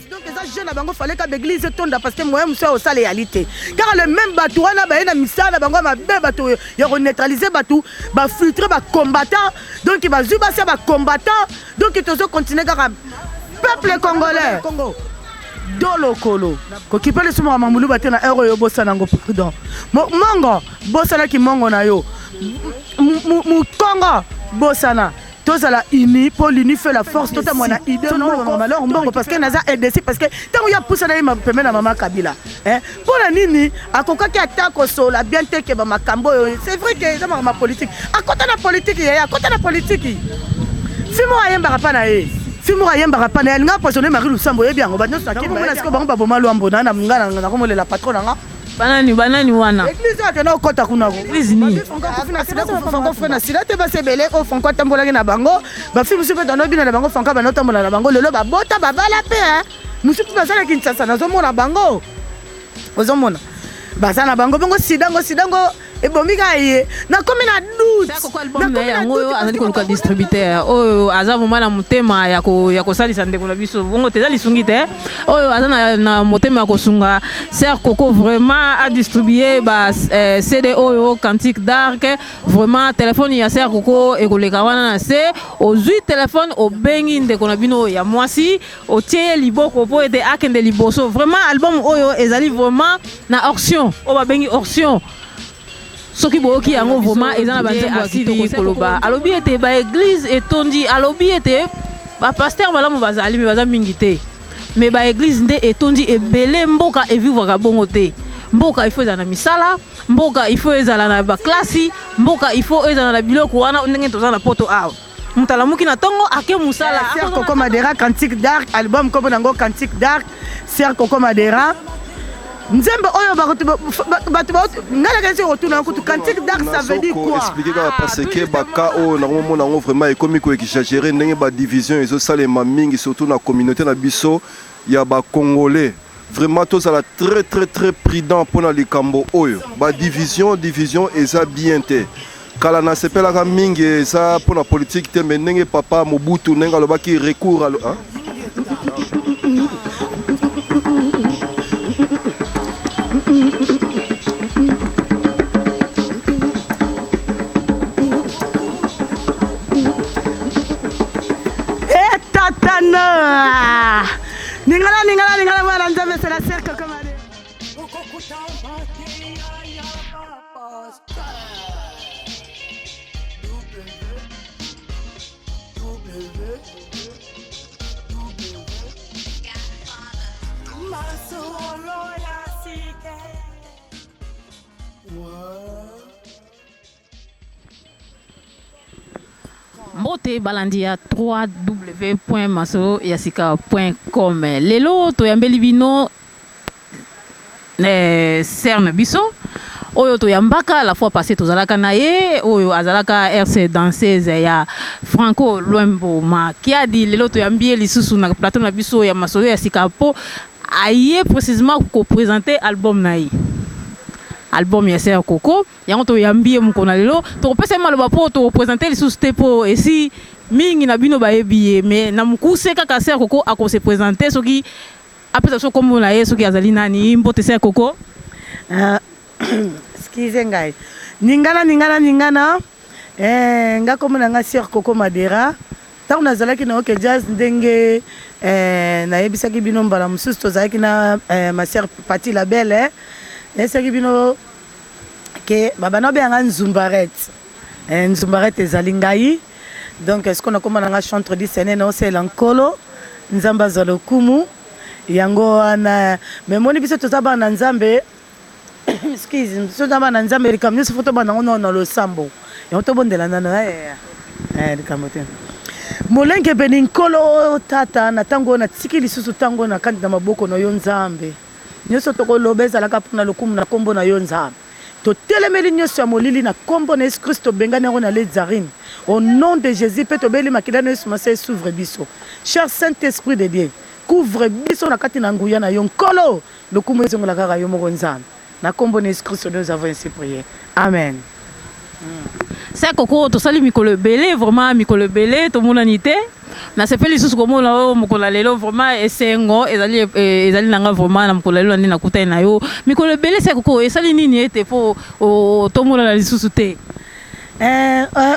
Donc eza jeune na bango, fallait ka baeglise etonda, parce que moyen mosusu ya kosala eyali te. Kaka le même bato wana baye na misala na bango ya mabe, bato ya koneutraliser bato, bafiltre bacombattant. Donc bazwi basi ya bacombattant. Donc tozocontinue kaka, peuple congolais. Do lokolo kokipa lisumu ya mamuluba te na heure oyo. Bosana yango, pardon. Mongo bosanaki mongo na yo, mokongo bosana. Tozala uni, mpo l'uni fait la force. Totambola na idée malheur mbongo, parce que naza indécis, parce que ntango ya pusa na ye pembe na mama Kabila, mpo na nini akokaki ata kosola bien te ke bamakambo oyo? C'est vrai ke eza makambo ya politique. Akota na politique, yeye akota na politike. Fi moko ayembaka mpa na ye, fi moko ayembaka mpa na ye, alinga empoisonne Marie Lusambo. Oyebi yango, bato nyonso nakimona sikoyo bango baboma Lwambo na nga. Nakomolela patron na nga. Banani, banani wana? Église oyo akenda kokɔta kuna. Église nini? Franco frère na sila te. Basi ebele oyo Franco atambolaki na bango, bafi mosusu mpe tanobina na bango, Franco bana otambola na bango, lelo babota, babala mpe mosusu mpe baza na Kinshasa. Nazomona bango, ozomona baza na bango bongo. Sidango, sidango ebomi kaka ye. Nakomi na doute. Album na ye yango oyo azali koluka distributeur oyo aza vraiment na motema ya kosalisa ndeko na biso. Bongo te, eza lisungi te. Oyo aza na motema ya kosunga Sœur Coco vraiment adistribue ba CD oyo Cantique Dark, vraiment telefone ya Sœur Coco ekoleka wana na se. Ozwi telefone, obengi ndeko na bino ya mwasi, otie ye liboko mpo ete akende liboso. Vraiment album oyo ezali vraiment na option oyo babengi option. Soki boyoki yango, vraiment eza na banzembo ya kitoko. Koloba, alobi ete baeglise etondi, alobi ete bapasteur malamu bazali, me baza mingi te, me baeglise nde etondi ebele. Mboka evivwaka bongo te. Mboka il faut ezala na misala, mboka il faut ezala na baklasi, mboka il faut ezala na biloko wana. Ndenge toza na Poto awa, moto alamuki na ntongo, ake mosala. Sœur Coco Madera, Cantique Dark, album kombo nango Cantique Dark, Sœur Coco Madera. Nzembe oyo bato ngai nakanisi kotuna kutu, Cantique Dark, ça veut dire quoi? Expliquer kaka, parce que baka oyo nakomomona yango vraiment ekomi koexagérer, ndenge badivision ezosalema mingi, surtout na communauté na biso ya bacongolais. Vraiment tozala très très très prudent mpona likambo oyo. Badivision, division eza bien te. Kala nasepelaka mingi, eza mpona politike te, me ndenge papa Mobutu, ndenge alobaki recours alo, hein? Etatana ningana ningana ningana, mwana Nzambe, c'est la sœur Coco Madera. Mbote balandi ya www.masoloyasika.com. Lelo toyambeli bino sœur na biso oyo toyambaka la fois passée, tozalaka na ye, oyo azalaka rc danseuse ya Franco Lwembo Makiadi. Lelo toyambi ye lisusu na plateau na biso ya Masolo ya Sika, mpo aye précisément koprésente album na ye, album ya Sœur Coco. Yango toyambi ye mokolo na lelo. Tokopesa ye maloba mpo tokoprésente lisusu te, mpo esi mingi na bino bayebi ye. Mais na mokuse kaka, Sœur Coco akose présente, soki apesa biso nkombo na ye, soki azali nani. Mbote, Sœur Coco. Excuse ngai, ningana ningana ningana. Nga kombo na nga Sœur Coco Madera. Ntango nazalaki na OK Jazz, ndenge nayebisaki bino mbala mosusu, tozalaki na ma sœur Pati Labele, nayebisaki bino ke babanda obenganga Nzumbaret. Nzumbaret ezali ngai. Donc est ce que nakoma na nga chantre du Seigneur, naosalela Nkolo Nzambe, azwa lokumu. Yango wana me moni biso toza bana na Nzambe. Excuse, biso toza bana na Nzambe. Likambo nyonso fo tobanda ngo nano na losambo. Yango tobondela nano. Likambo te, molenge peni. Nkolo Tata, na ntango oyo natiki lisusu ntango oyo na kati na maboko na yo Nzambe. Nyonso tokoloba ezalaka mpona lokumu na nkombo na yo Nzambe. Totelemeli nyonso ya molili na nkombo na Yesu Kristo, tobengani yango na lezarine au nom de Jésus, mpe tobeli makila na Yesu Masiya esuvre biso. Cher Saint Esprit de Dieu, couvre biso na kati na nguya na yo. Nkolo, lokumu ezongola kaka yo moko Nzambe. Na nkombo na Yesu Kristo nous avons ainsi prié, amen. Sœur Coco, tosali mikolo ebele, vraiment mikolo ebele tomonani te. Nasepeli lisusu komona yo mokolo ya lelo, vraiment esengo ezali ezali na nga vraiment na mokolo ya lelo nde nakutani na yo. Mikolo ebele, Sœur Coco, esali nini ete po tomonana lisusu te?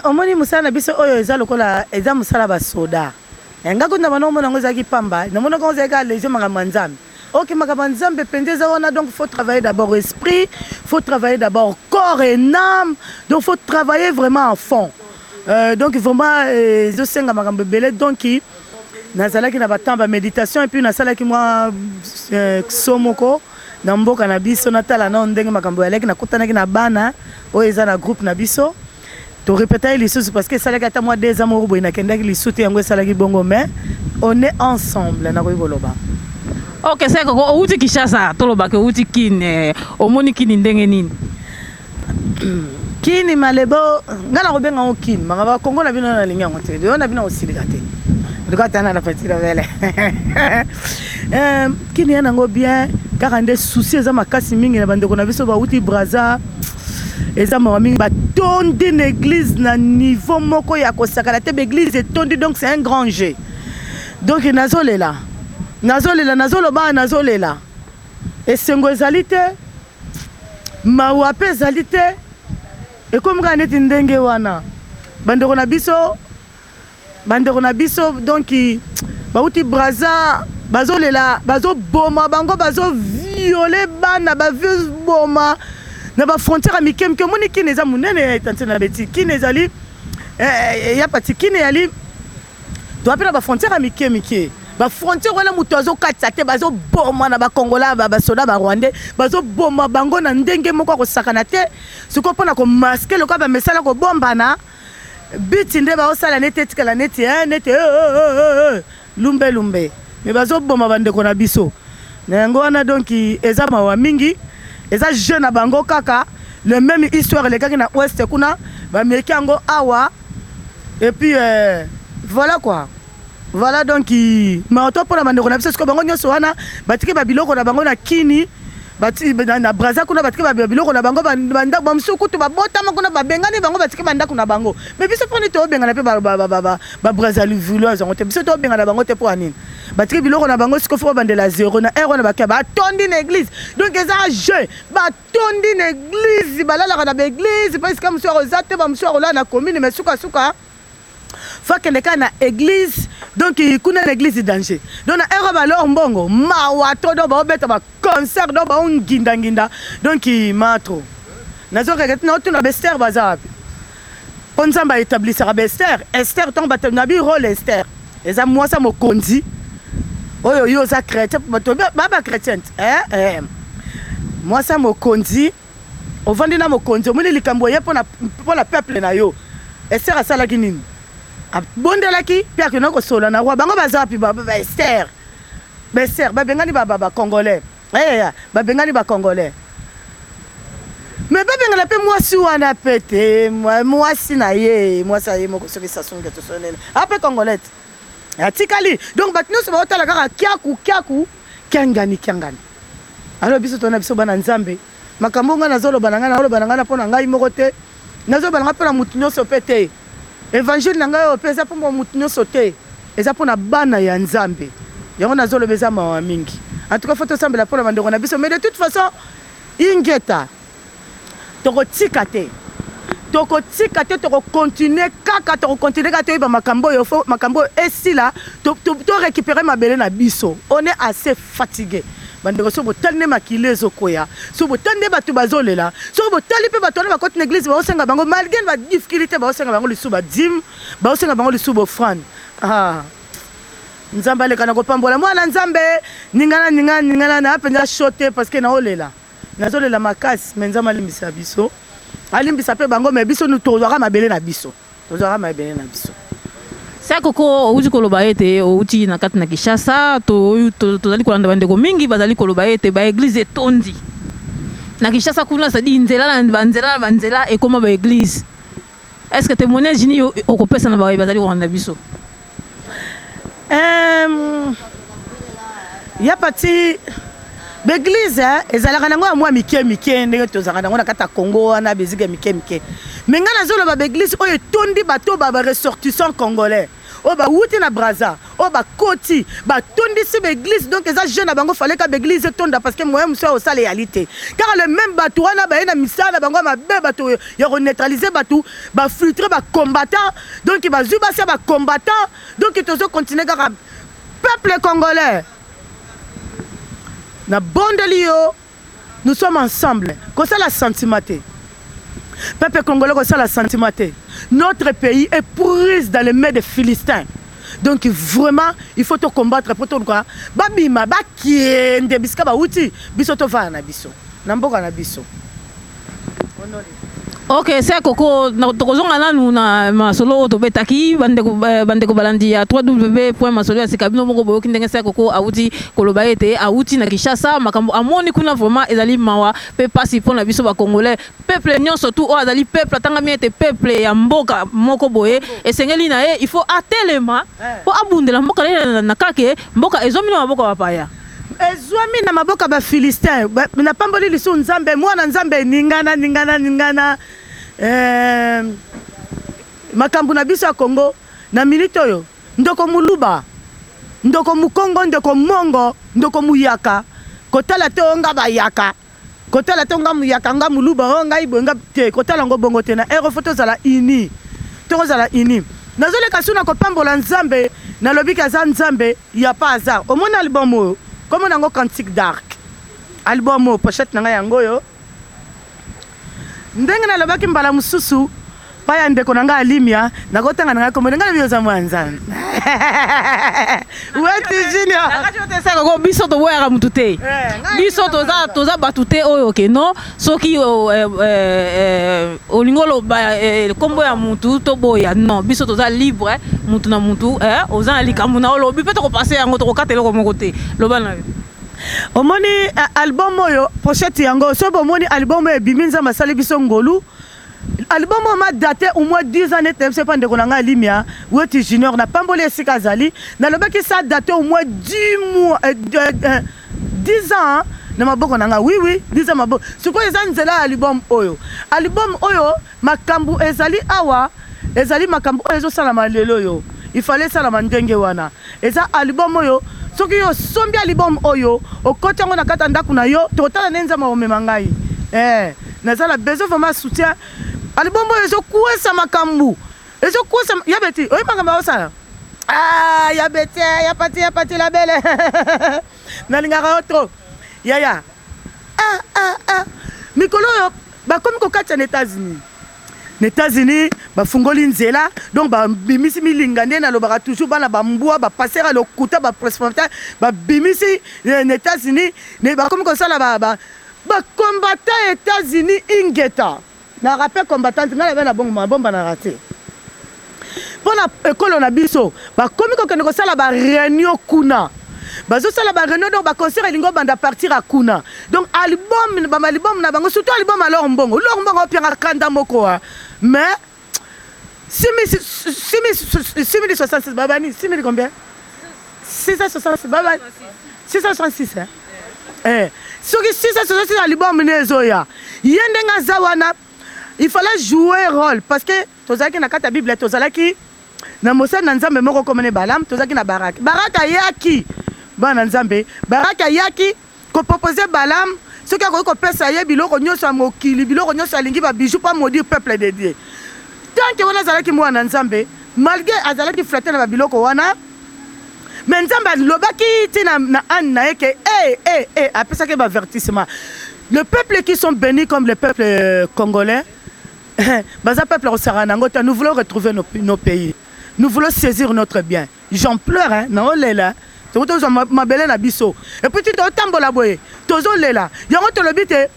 Omoni, mosala na biso oyo eza lokola eza mosala basoda. Nga kutu na bana omona yango ezalaki pamba, namonaka yango ezalaki kaka léger. Makambo ya Nzambe, ok, makambo ya Nzambe mpenza eza wana. Donc faut travailler d'abord esprit, faut travailler d'abord corps et âme, donc faut travailler vraiment en fond. Donc vraiment ezosenga makambo ebele. Donc nazalaki na batemps baméditation et puis nasalaki mwa so moko na mboka na biso, natala nao ndenge makambo yalaki. Nakutanaki na bana oyo eza na groupe na biso, torépétaki lisusu parce que esalaki ata mwa 2 ans moko boye nakendaki lisusu te. Yango esalaki bongo, mais on est ensemble, nakoki koloba. Ok, Sœur Coco, outi Kinshasa, tolobaki outi Kine, omoni Kini ndenge nini? Kini malebo, ngai nakobenga yango Kini. Makambo ya Kongo na bino, nalingi yango te. Yo na bino kosilika te, luka tana na fatila bele. Kini ya nango bien, kaka nde souci eza makasi mingi na bandeko na biso bauti Braza. Eza mawa mingi, batondi na église na niveau moko ya kosakana te. Baéglise etondi, donc c'est un grand jeu. Donc nazolela, nazolela, nazoloba, nazolela. Esengo ezali te, mawa mpe ezali te. Ekomi kaka neti ndenge wana bandeko na biso, bandeko na biso donc bauti Braza bazolela, bazoboma bango, bazovioler bana, bazoboma na bafrontière ya mike mike. Omoni, Kini eza monene ya etante na beti. Kini ezali ya pati, Kini eyali toa mpe na bafrontière ya mike mike. Bafrontière wana moto azokatisa te, bazoboma na bakongola, basoda barwandais bazoboma bango na ndenge moko akosakana te. Sikoyo mpona komasquer lokola bamesala kobombana biti nde baosala neti etikala neti neti lumbe lumbe, mais bazoboma bandeko na biso na yango wana. Donc eza mawa mingi, eza jeu na bango kaka. Le même histoire elekaki na ouest kuna, bameki yango awa et puis voilà quoi, voilà. Donc mawa to mpona bandeko na biso. Sikoyo bango nyonso wana batiki babiloko na bango na Kini, bati na Braza kuna, batiki babiloko na bango, bandako. Bamosusu kutu babotama kuna, babengani bango, batiki bandako na bango. Mais biso mponi toobengana mpe babrazavilloise yango te? Biso toobengana bango te. Mpo ya nini batiki biloko na bango? Sikoyo faut babandela zéro na heure wana. Bakia batondi na église, donc eza jeu. Batondi na église, balalaka na baéglise mpo esika mosusu akoza te. Bamosusu akolala na commune, mais sukasuka faut akende kaka na église. Donc kuna na église danger. Donc na heure balor mbongo, mawa to. Donc baobeta baconcert, donc baongindanginda. Donc matro nazokeke tina otuna baEsther baza wapi, mpo Nzambe aétablisaka baEsther. Ester, ntango bato na bi rôle, Ester eza mwasi ya mokonzi oyo. Yo oza chrétien, bato ba bachrétien te. Mwasi ya mokonzi, ovandi na mokonzi, omoni likambo oye mpona peuple na yo. Ester asalaki nini? Abondelaki mpe akendaki kosolola na roi. Bango baza wapi? Baester, baester babengani bacongolais, babengani bacongolais, mais babengana mpe mwasi wana mpe te. Mwasi na ye, mwasi ya ye moko, soki Sassou Nguesso so nene ape congolais te, atikali. Donc bato nyonso baotala kaka kiaku kiaku, kiangani kiangani. Alors biso tona biso bana Nzambe, makambo ngai nazoloba na ngai, nazoloba na ngai na mpo na ngai moko te, nazoloba na ngai mpo na motu nyonso mpe te. Évangile na ngai oyo mpe eza mpo motu nyonso te, eza mpo na bana ya Nzambe. Yango nazoloba, eza mawa mingi. En tout cas faut tosambela mpo na bandeko na biso. Mais de toute façon, ingeta, tokotika te, tokotika te, tokocontinuer kaka, tokocontinuer kaka. Toyeba makambo oyo, faut makambo oyo esila, torécupérer mabele na biso. On est assez fatigué, bandeko. Soki botali nde makili ezokwea, soki botali nde bato bazolela, soki botali mpe bato wana bakoti na église, baosenga bango malgré badifficulté, baosenga bango lisusu badîme, baosenga bango lisusu baoffrande. Ah. Nzambe aleka na kopambola mwana Nzambe. Ningana, ningana, ningana na mpenza chaud te parce que naolela, nazolela makasi. Mais Nzambe alimbisa biso, alimbisa mpe bango. Mais biso tozwaka mabele na biso, tozwaka mabele na biso. Sœur Coco, outi koloba ete outi na kati na Kinshasa. Tozali kolanda bandeko mingi bazali koloba ete baéglise etondi na Kinshasa kuna, c'est-à-dire nzela na banzela na banzela ekóma baéglise. Est ce que témoignage nini okopesa na baoyo bazali kolanda biso? Ya pati, baéglise ezalaka nango ya mwa mike mike ndenge tozalaka nango na kati ya Congo wana, bezika mike mike. Mais ngai nazoloba baeglise oyo etondi bato ba baressortissant congolais oyo bawuti na Braza, oyo bakoti, batondisi baeglise. Donc eza jeune na bango, fallait ka baeglise etonda, parce que moyen mosusu ya kosala eyali te. Kaka le même bato wana baye na misala na bango ya mabe, bato ya koneutraliser bato, bafiltre bacombattant. Donc bazwi basi ya bacombattant. Donc tozocontinue kaka. Peuple congolais, nabondeli yo, nous sommes ensemble. Kosala sentiment te, peuple congolais, kosala sentiment te. Notre pays est prise dans les mains des Philistins. Donc vraiment, il faut to combattre po toluka babima, bakende bisika bauti. Biso tovanda na biso na mboka na biso. Ok, sœur Koko, tokozonga nanu na masolo oyo tobetaki. Bandeko balandi ya www.masolo ya sika, bino moko boyoki ndenge sœur Koko awuti koloba ete awuti na Kinshasa. Makambo amoni kuna vraiment ezali mawa mpe pasi mpona biso bacongolais. Peuple nyonso tu oyo azali peuple, atangami ete peuple ya mboka moko boye, esengeli na ye, il faut atelema mpo abundela mboka na ye na kake mboka ezwami na maboko ya bapaya. Ezwami na maboko ya bafilistin. Napamboli lisusu Nzambe, mwana Nzambe. Ningana, ningana, ningana. Makambo na biso ya Congo na minute oyo, ndeko moluba, ndeko mokongo, ndeko mongo, ndeko muyaka, kotala te oyo nga bayaka, kotala te nga muyaka, nga moluba, oyo ngai boye, nga te, kotala yango bongo te. Na ere faut tozala uni, tokozala uni. Nazoleka su na kopambola Nzambe. Nalobiki aza Nzambe ya pas hasard. Omoni album oyo, komona yango Cantique d'Arc. Album oyo, pochette na ngai yango oyo. Ndenge nalobaki mbala mosusu pa ya ndeko na ngai Alimia, nakotanga na ngai kombo ngai nabi oza mwa Nzambe Weti Junior. Koko, biso toboyaka mutu te. Biso toza bato te oyo ke non, soki olingi oloba nkombo ya mutu, toboya. Non, biso toza libre. Mutu na mutu oza na likambo na olobi mpe tokopase yango, tokokata eloko moko te. Loba na yo. Omoni album oyo, pochette yango. Soki bomoni album oyo ebimi, Nzambe asali biso ngolu. Album oyo ma date au moins 10 ans neti na biso epa ndeko na ngai Alimia Weti Junior. Napamboli esika azali. Nalobaki ça date au moins 10 mois, 10 ans na maboko na ngai. Oui, 10 ans maboko. Sikoyo eza nzela ya album oyo. Album oyo, makambo ezali awa, ezali makambo oyo ezosalama lelo oyo. Ifale esalama ndenge wana. Eza album oyo, soki yo osombi album oyo, okoti yango na kati ya ndako na yo, totala nde Nzambe akomema ngai. Naza na besoin vraiment soutien. Album oyo ezokwesa makambo, ezokwesa ya beti oyi makambo aosala. Ah, ya beti, ya pati, ya pati la belle, nalingaka yo trop, yaya. Ah, ah, ah. Mikolo oyo bakomi kokatisa na États-Unis. Na États-Unis bafungoli nzela, donc babimisi milinga. Nde nalobaka toujours, bana bambwa, bapasteur ya lokuta, bapresbytère, babimisi na États-Unis. Bakomi kosala bacombattant États-Unis. Ingeta na rappel combattante, ngai nabe na bongo mabombanaka te mpo na ekolo na biso. Bakomi kokende kosala baréunion kuna, bazosala baréunion. Donc baconcert elingi obanda partir ya kuna. Donc album, baalbum na bango, surtout album alors mbongo lor mbongo opianga kanda moko. Mais 6066 babani, 6000 combien, 666 babani, 666, hein? Soki 666 album ne ezoya, ye ndenge aza wana, il fallait jouer rôle, parce que tozalaki na kati ya Bible, tozalaki na mosali na Nzambe moko komene Balaam. Tozalaki na Baraki. Baraki ayaki, bana Nzambe, Baraki ayaki kopropose Balaam soki akoki kopesa ye biloko nyonso ya mokili, biloko nyonso alingi, babijou, mpo maudire peuple de Dieu. Tant que wana azalaki mwana Nzambe, malgré azalaki flatté na babiloko wana, mais Nzambe alobaki ntina na ane na ye ke e apesaki baavertissement. Le peuple qui sont bénis comme le peuple congolais, baza peuple kosaka nango te. Nous voulons retrouver nos pays, nous voulons saisir notre bien. J'en pleure, hein, naolela. Tokoki tozwa mabele na biso. Et puis ti totambola boye, tozolela yango. Tolobi te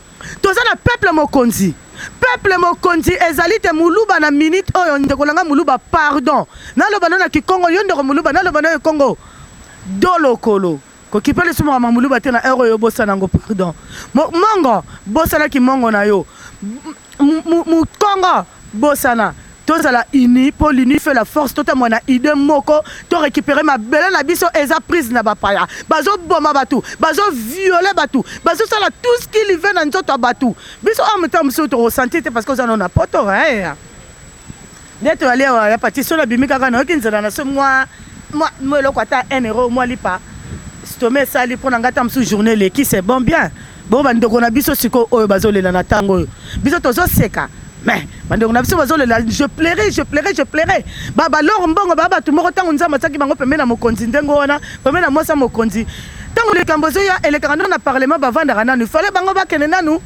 toza na peuple mokonzi. Peuple mokonzi ezali te moluba na minute oyo. Ndeko na nga moluba, pardon, naloba no na kikongo. Yo ndeko moluba, naloba no ekongo dolokolo. Kokipe lisusu makambo moluba te na heure oyo, obosana yango, pardon. Mongo, bosanaki mongo na yo. Mokongo, bosana. Tozala uni mpo l'uni fait la force. Totambola na idée moko, to récupérer mabele na biso. Eza prise na bapaya, bazoboma bato, bazoviole bato, bazosala tout ce qu'il veut na nzoto ya bato. Biso awa, moto mosusu tokosentir te parce que oza nano na poto. Nde toyali awa ya pati solo abimi kaka, nayoki nzela na so mwa mwa eloko, ata 1 euro, mwa lipa stome esali mpo na ngai. Ata mosusu journée eleki, c'est bon, bien. Bongo bandeko na biso sikoyo oyo bazolela na ntango oyo biso tozoseka, mais bandeko na biso bazolela. Je pleurais, je pleurais, je pleurais. Balor mbongo baa bato moko, ntango Nzambe atiaki bango pembeni na mokonzi, ndenge wana pembeni na mwasi ya mokonzi, ntango likambo ezoya elekaka nano na parlement, bavandaka nanu, fale bango bakende nanu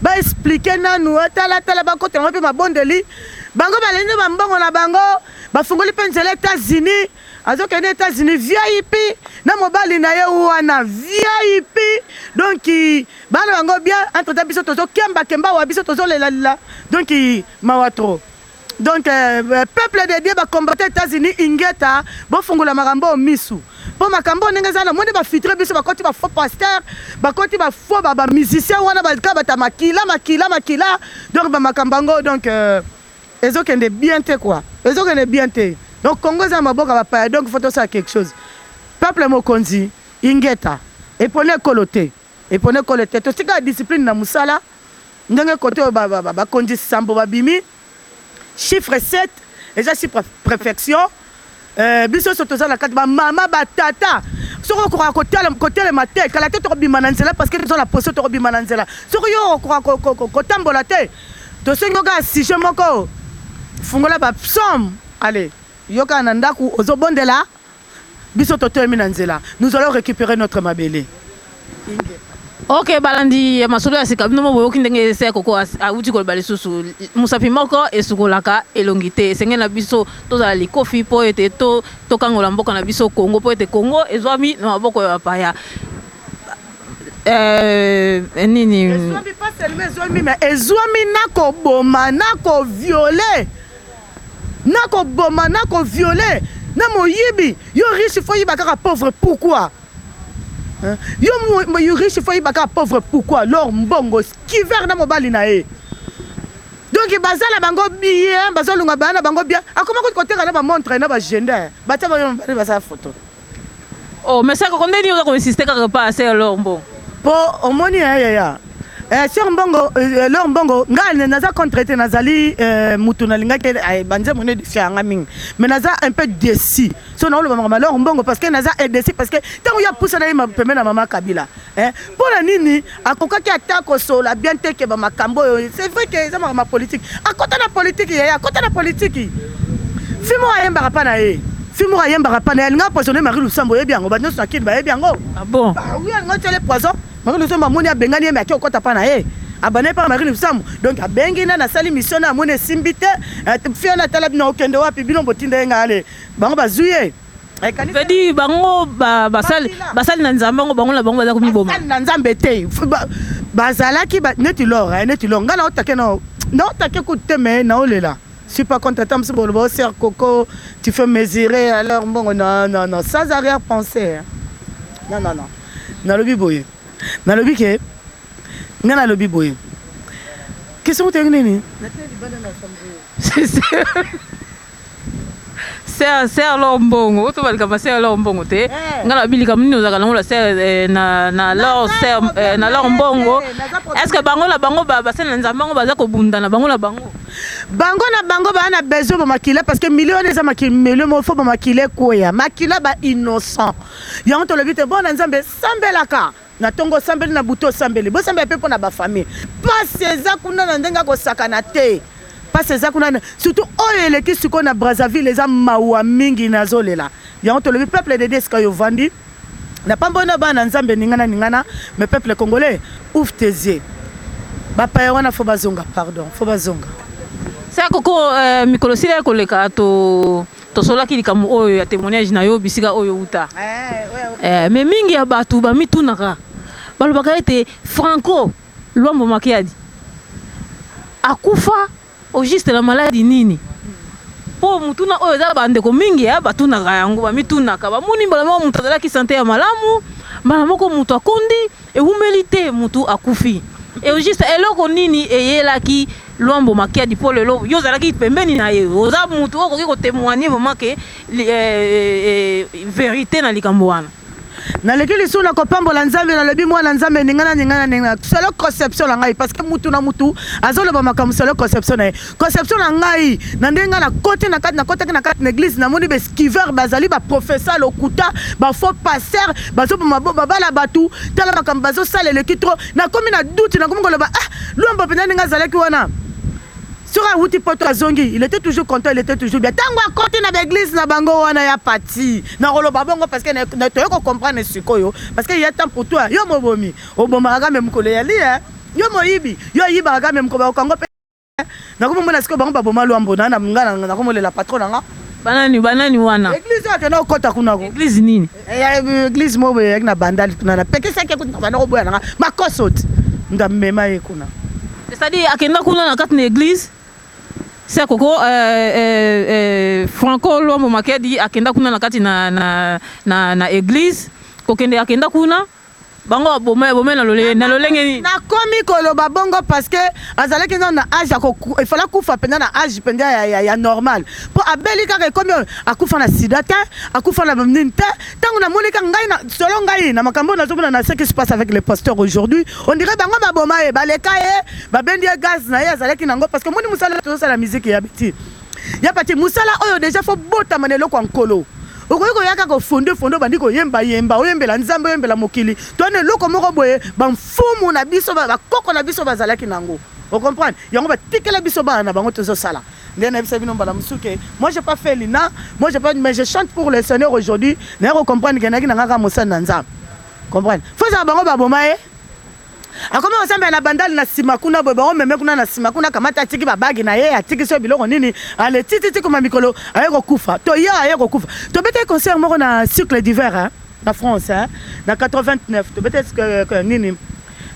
baexpliquer nanu, tala tala, bakota yango mpe mabondeli. Bango balingi bambongo na bango, bafungoli mpe nzela États-Unis, azokende États-Unis VIP na mobali na ye wana VIP. Donc bana bango bien. Entre temps biso tozokembakemba wa biso tozolelalela. Donc mawa trop. Donc peuple de Dieu, bacombattants États-Unis, ingeta, bofungola makambo oyo misu, mpo makambo oyo ndenge eza na moni, bafiltre biso, bakoti bafaux pasteur, bakoti bafaux bamusicien wana, baka bata makila, makila, makila. Donc bamakambo yango, donc ezokende bien te quoi, ezokende bien te. Donc Congo eza na maboka bapaya. Donc faut tosala quelque chose. Peuple mokonzi, ingeta, eponi ekolo te, eponi ekolo te. Tosika discipline na mosala ndenge kote oyo bakonzi sambo babimi, chiffre 7 eza chiffre perfection. Biso nyonso toza na kati, bamama, batata. Soki okoka kotelema te, kala te tokobima na nzela, parce que toza na poso, tokobima na nzela. Soki yo okoka kotambola te, tosengi kaka sujet moko, fungola bapsaume, allez, yo kaka na ndako ozobondela. Biso totelemi na nzela, nous allons récupérer notre mabele. Ok, balandi ya masolo ya sika, bino mo boyoki ndenge ese Koko awuti koloba lisusu. Mosapi moko esukolaka elongi te. Esengeli na biso tozala likofi mpo ete tokangola mboka na biso Kongo, mpo ete Kongo ezwami na maboko ya bapaya. Nini? Ezwami pas seulement ezwami, mais ezwami na koboma, na kovioler, na koboma, na kovioler, na moyibi. Yo riche, faut yiba kaka pauvre, pourquoi? Hein? Yo riche, faut yiba kaka pauvre, pourquoi? Lor mbongo skiver na mobali na ye, donc baza na bango bien, bazolunga baya na bango bien. Akoma kuti koteka na bamontre na bagender, batia bango mibale, basala photo. Oh, mais saka ndeni oza koinsiste kaka pa ase Lor Mbongo? Mpo omoni, yaya, sœur Mbongo, Lor Mbongo, ngai naza contre te. Nazali mutu nalingaki banzembo ne défi yanga mingi, mais naza un peu déçu. So naoloba makambo ya Lor Mbongo parce que naza déçu, parce que ntango ya pusa na ye pembe na mama Kabila, mpo na nini akokaki ata kosola bien te ke bamakambo oyo? C'est vrai ke eza makambo ya politique. Akota na politique, yaya, akota na politique. Fi moko ayembaka mpa na ye, fi moko ayembaka mpa na ye, alinga empoisonner Marie Lusambo. Oyebi yango, bato nyonso na Kini bayebi yango. Ah bon? Bah oui, alinga otiele poison Marie Lusambo. Amoni abengani ye, me ake okɔta mpa na ye, abandaki mpa Marie Lusambo. Donc abengi nani, asali mission na, amoni esimbi te. Fi wana atala bino, okende wapi? Bino botinda ye, ngai ale bango bazwi ye. Veut dire bango basali basali na Nzambe yango, bango na bango baza komiboma. Basali na Nzambe te. Bazalaki neti Lor, neti Lor. Ngai naotake, naotake kutu te, mais naolela. Suis pas contre. Ata mosusu boloba: "Sœur Coco, tu fais mesurer alors mbongo." Non, non, non, sans arrière pensée, hein. Non, non, non, nalobi boye, nalobi ke ngai nalobi boye. Question kutu yangi nini? Sœur Lor Mbongo, to balika sœur Lor Mbongo te. Nga na bilika nini ozalaka nango la sœur na Lor, sœur na Lor Mbongo? Est ce que bango na bango basali na Nzambe yango baza kobunda na bango na bango? Bango na bango baa na besoin bamakila, parce que milio wana eza milio moko, faut bamakila ekweya, makila ba innocent. Yango tolobi te bona Nzambe sambelaka na ntongo, osambeli na butu, osambeli, bosambela mpe mpo na bafamille. Pasi eza kuna na ndenge akosakana te. Pasi eza kuna, surtout oyo eleki sikoyo na Brazzaville, eza mawa mingi, nazolela. Yango tolobi peuple de Dieu, esika yo ovandi na pambo na bana Nzambe, ningana, ningana. Mais peuple congolais, ouvre tes yeux. Bapaya wana faut bazonga, pardon, faut bazonga. Sœur Koko, mikolo sila ya koleka, to tosolaki likambo oyo ya témoignage na yo, bisika oyo uta. Mais mingi ya bato bamitunaka, balobaka ete Franco Lwambo Makiadi akufa au juste na maladi nini? Mpo mutuna oyo eza bandeko mingi ya batunaka yango, bamitunaka, bamoni mbala moko moto azalaki santé ya malamu, mbala moko moto akondi, ewumeli te motu akufi. Et juste eloko nini eyelaki? Luambo Makiadi mpo lelo yo ozalaki pembeni na ye, oza mutu oyo okoki kotémoigner vraiment ke vérité na likambo wana. Naleki lisusu na kopambola Nzambe. Nalobi mwana Nzambe, ningana, ningana, ningana selon conception na ngai, parce que mutu na mutu azoloba makambo selon conception na ye. Conception na ngai, na ndenge ngai nakoti na kati, nakotaki na kati na église, namoni baesquiveur bazali, baprofesseur lokuta, bafaux pasteur bazoboma babala bato. Tala makambo bazosala, eleki trop. Nakomi na doute, nakomi koloba: ah, Luambo mpenza, ndenge azalaki wana, soki awuti Poto azongi, il était toujours content, il était toujours bien. Ntango akoti na baéglise na bango wana ya pati, nakoloba bongo parce que toye kocomprendre sikoyo, parce que ya temps pour toi. Yo mobomi, obomaka kame mokolo yali, yo moyibi, yo oyibaka kame mokolo bakokango. Mpe nakomomona sikoyo bango baboma Lwambo na nga, nakomolela patron na nga. Banani, banani wana? Église oyo akenda kokɔta kuna ko. Église nini? Église moko boye eyaki na Bandali kuna. Napekisaki kuti banda koboya nanga makoso ti mutu amema ye kuna. C'est-à-dire akenda kuna na kati na église se koko Franco Lwambo Makiadi akenda kuna na kati na église, kokende akenda kuna, bango baboma, baboma na lolenge nini? Nakomi koloba bongo parce que azalaki nano na age, efala kufa mpenza na age mpenza ya normal, mpo abeli kaka, ekomi oyo akufa na sida te, akufa na nini te. Ntango namoni kaka ngai, solo ngai na makambo oyo nazomona na ce qui se passe avec les pasteurs aujourd'hui, on dirait bango baboma ye, baleka ye, babendi ye gaz na ye azalaki nango. Parce que moni mosala tozosala, musique ya biti ya pati, mosala oyo déjà faut botama na eloko ya Nkolo. Okoki koya kaka ofonde fonde, obandi koyembayemba, oyembela Nzambe, oyembela mokili. Towana eloko moko boye bamfumu na biso, bakoko na biso bazalaki nango, ocomprendre yango, batikela biso bana na bango. Tozosala nde nayebisa bino mbala mosusu ke moi, j'ai pas fait l'INA, moi j'ai pas, mais je chante pour le Seigneur. Aujourd'hui naye kocomprendre ke nayaki na nga kaka mosali na Nzambe. Comprendre, faut ezala bango baboma ye, akomi kosambela na Bandali na nsima kuna boye, bango meme kuna na nsima kuna, kamata, atiki babagi na ye, atiki so biloko nini, ale tititi koma mikolo aye kokufa. Toya aye kokufa, tobetaki concert moko na Cycle d'hiver, hein, na France, hein, na 89 tobetaki nini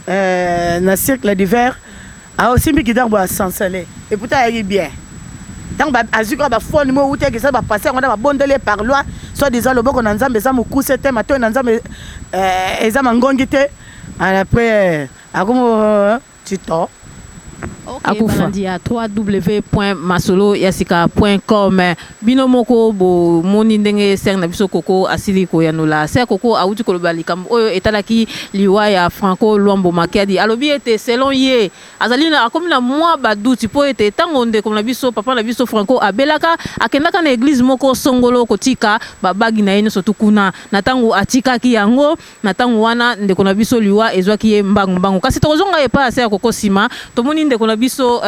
na Cycle d'hiver. Aosimbi guitare boye, asansele, et pourtant ayaki bien. Ntango azwi kaka bafone mo euti eza bapase yango na babondeli ye par loi, soit disant loboko na Nzambe eza mokuse te, matoi na Nzambe eza mangongi te. Après akomo tito. Akufa. Balandi ya www.masoloyasika.com, bino moko bomoni ndenge sœur na biso Koko asili koyanola. Sœur Koko awuti koloba likambo oyo etalaki liwa ya Franco Lwambo Makiadi. Alobi ete selon ye, azali na, akomi na mwa badoutes, mpo ete ntango ndeko na biso, papa na biso Franco abelaka, akendaka na église moko songolo kotika babagi na ye nyonso tu kuna. Na ntango atikaki yango, na ntango wana ndeko na biso liwa ezwaki ye mbangu mbangu. Kasi tokozonga epai ya sœur Koko nsima. Tomoni ndeko na biso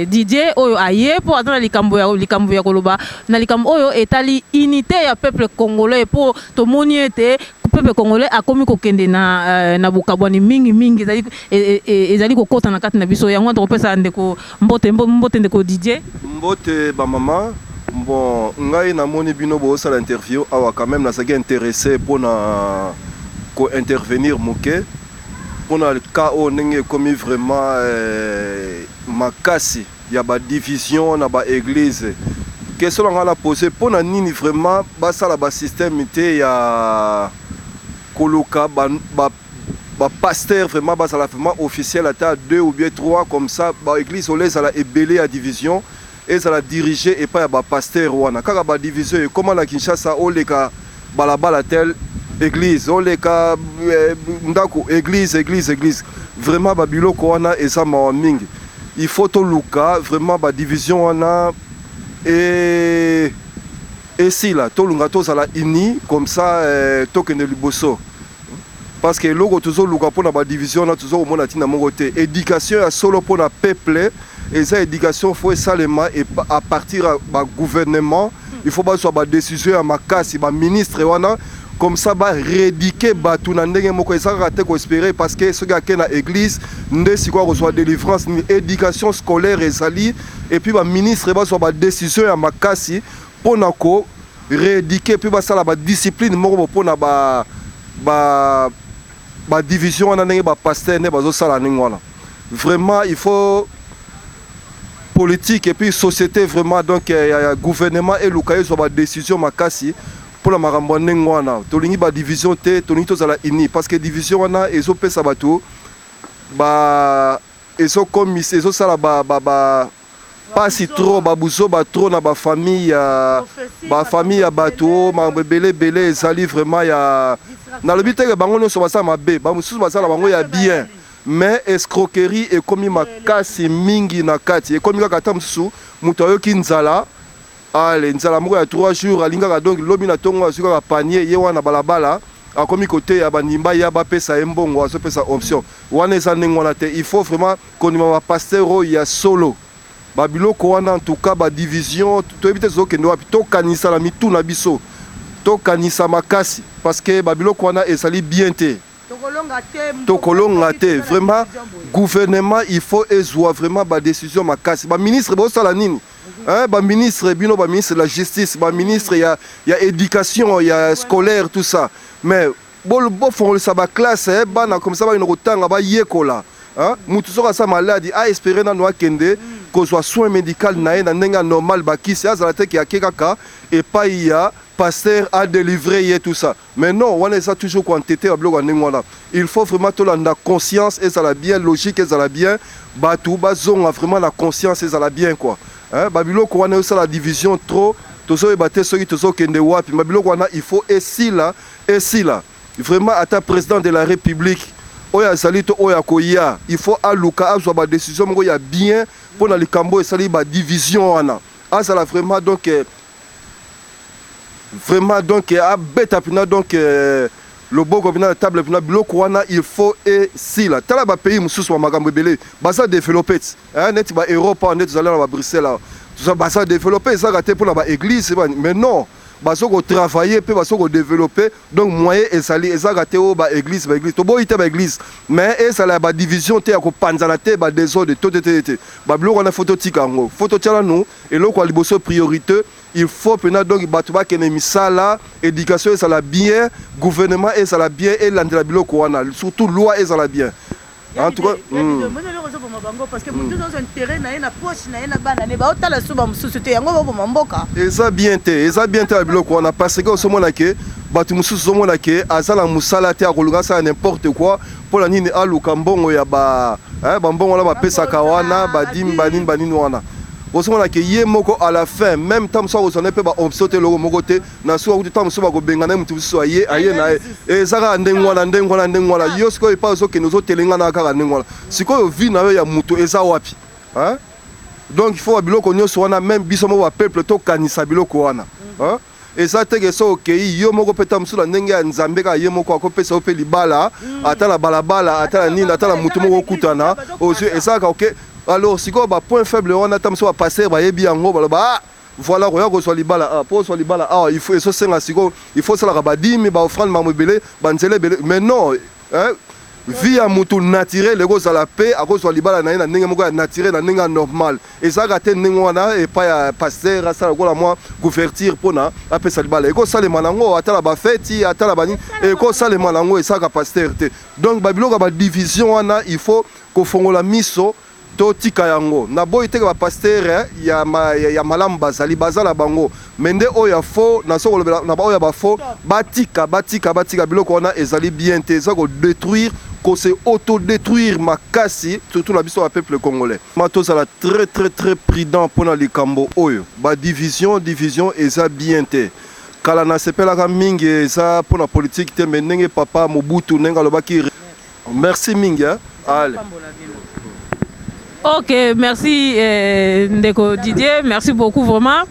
Didier oyo aye mpo aza na likambo ya koloba na likambo oyo etali unité ya peuple congolais, mpo tomoni ete peuple congolais akomi kokende na bokabwani mingi mingi, ezali kokɔta na kati na biso. Yango wana tokopesa ndeko mbote. Mbote, ndeko Didier. Mbote bamama. Bon, ngai namoni bino bozosala interview awa, quand même nazalaki intéressé mpona kointervenir moke mpona cas oyo, ndenge ekomi vraiment makasi ya badivision na baéglise. Question na ngai na pose: mpona nini vraiment basala basystème te ya koluka bapasteur vraiment bazala vraiment officiel, ata deux ou bien trois, comme ça baéglise oyo ezala ebele ya division ezala dirigé epai ya bapasteur wana? Kaka badivision ekóma na Kinshasa, oleka balabala, tel église, oleka ndako, église, église, église. Vraiment babiloko wana eza mawa mingi. Il faut toluka vraiment badivision wana esila, tolunga tozala uni, comme ça tokende liboso, parce que eloko tozoluka mpona badivision wana, toza komona ntina moko te. Éducation ya solo mpona peuple eza éducation faut esalema à partir ya bagouvernement. Il faut bazwa badécision ya makasi, baministre wana, comme ça barééduquer bato na ndenge moko. Eza kaka te koespérer parce que soki ake na église nde sikoyo akozwa délivrance. Ni éducation scolaire ezali, et puis baministre bazwa badécision ya makasi mpona ko rééduquer, mpe basala badiscipline moko bo mpona ba badivision wana, ndenge bapasteur nde bazosala ndenge wana. Vraiment il faut politique et puis société vraiment, donc ya gouvernement eluka ezwa badécision makasi mpona makambo ya ndenge wana. Tolingi badivision te, tolingi tozala uni, parce que division wana ezopesa bato ba Ezokomisa, ezosala ba, ba, ba pasi trop, babuzoba trop na bafamille ya bafamille ya bato oyo, makambo ebele ebele ezali vraiment ya. Nalobi teke bango nyonso basala mabe, bamosusu basala bango ya bien, mais escroquerie ekomi makasi mingi na kati. Ekomi kaka ata mosusu moto ayoki nzala, ale nzala moko ya 3 jours, alingi kaka donc lobi na ntongo azwi kaka panier ye wana balabala, akomi koteya bandimba ya bapesa ye mbongo, azopesa option wana. Eza ndenge wana te. Il faut vraiment kondima bapasteur oyo ya solo. Babiloko wana, en tout cas badivision, toyebi te tozokende wapi. Tokanisa na mitu na biso, tokanisa makasi, parce que babiloko wana ezali bien te. Tokolonga te vraiment. Gouvernement, il faut ezwa vraiment badécision makasi. Baministre bosala nini, hein? Baministre bino, baministre de la justice, baministre ya éducation, ya scolaire, tout ça, mais bofongolisa baclasse, bana comme ça bakende kotanga, bayekola. Mutu soki aza maladi, aespérer nano akende kozwa soin médical na ye na ndenge ya normal, bakisi, azala te ke ake kaka epai ya pasteur adélivrer ye, tout ça. Mais non, wana eza toujours koentêter babiloko ya ndenge wana. Il faut vraiment tolanda conscience, ezala bien logique, ezala bien, bato bazonga vraiment na conscience, ezala bien quoi, hein? Babiloko wana ezosala division trop, tozoyeba te soki tozokende wapi. Babiloko wana, il faut esila, esila vraiment. Ata président de la République oyo azali to oyo akoya, il faut aluka azwa badécision moko ya bien mpo na likambo esali badivision wana. Azala vraiment donc vraiment donc abeta mpena donc loboko mpena na table mpena. Biloko wana, il faut esila. Tala bapays mosusu, bamakambo ebele baza développé ti neti baEurope awa, nde tozali na baBruxelles awa, baza développé. Ezaka te mpona baéglise, mais non, bazo kotravailler mpe bazo kodévelopper. Donc moyen ezali, ezaka te oyo baéglise. Baéglise, toboyi te baéglise, mais ezala ya badivision te, ya kopanzana te, badésordre to te te te. Babiloko wana, faut totika yango, faut totia nanu eloko ya liboso, priorité. Il faut mpena donc bato bakende misala, éducation ezala bien, gouvernement ezala bien, elandela biloko wana, surtout loi ezala bien. En tout cas, moni eloko ozoboma bango, parce que motu nyonso intérêt na ye na poche na ye na bana ne, baotala su bamosusu te, yango baboma mboka. Eza bien te, eza bien te ya biloko wana, parce que ozomona ke bato mosusu, ozomona ke aza na mosala te, akoluka asala n'importe quoi. Mpo na nini? Aluka mbongo ya ba bambongo wana bapesaka wana, badîme, banini banini wana. Ozomona ke ye moko, à la fin même, ntango mosusu akozwa mpe baoption te, eloko moko te na suka kutu. Ntango mosusu bakobengana ye, motu mosusu aye, aye na ye. Eza kaka ndenge wana, ndenge wana, ndenge wana. Yo sikoyo epai ozokende, ozotelengana kaka ndenge wana. Sikoyo vie na yo ya moto eza wapi, hein? Donc il faut biloko nyonso wana, même biso moko bapeuple, tokanisa biloko wana, hein? Eza teke so okei yo moko mpe, ta mosusu na ndenge ya Nzambe kaka ye moko akopesa yo mpe libala, ata na balabala, ata na nini, ata na motu moko okutana, ozwi, ezalaka ok. Alors sikoyo bapoint faible wana, ata mosusu bapasteur bayebi yango, baloba: "Ah voilà, koya kozwa libala ah, mpo ozwa libala awa, il faut ezosenga sikoyo, il faut osalaka badîme, baoffrande, makambo ebele, banzela ebele." Mais non, hein? Vie ya motu naturel ekozala mpe akozwa libala na ye na ndenge moko ya naturel, na ndenge ya normal. Ezalaka te ndenge wana epai ya pasteur asala lokola mwa couverture mpona apesa libala. Ekosalema nango ata na bafeti, ata na banini, ekosalema nango, esalaka pasteur te. Donc babiloko ya badivision wana, il faut kofongola miso, totika yango. Naboyi teke bapasteur ya malamu bazali, baza na bango, mais nde oyo ya faux, naso kolobela na baoyo ya bafaux, batika, batika, batika biloko wana. Ezali bien te, eza kodétruire, kose autodétruire makasi, surtout na biso bapeuple congolais. Ma tozala très très très prudent mpona likambo oyo badivision. Division eza bien te. Kala nasepelaka mingi, eza mpona politike te, mais ndenge papa Mobutu, ndenge alobaki. Merci mingi, hein? Allez. Ok, merci ndeko Didier, merci beaucoup vraiment.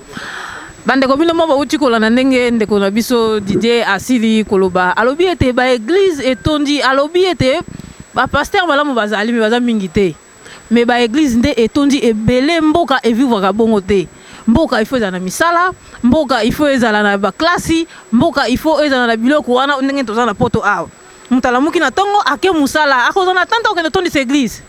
Bandeko, bino mo bauti kolanda ndenge ndeko na biso Didier asili koloba. Alobi ete baéglise etondi, alobi ete bapasteur malamu bazali, mais baza mingi te, mais baéglise nde etondi ebele. Mboka evivwaka bongo te. Mboka, il faut ezala na misala, mboka, il faut ezala na baklasi, mboka, il faut ezala na biloko wana. Ndenge toza na Poto awa, moto alamuki na ntongo, ake mosala, akozala na tante okende tondisa église,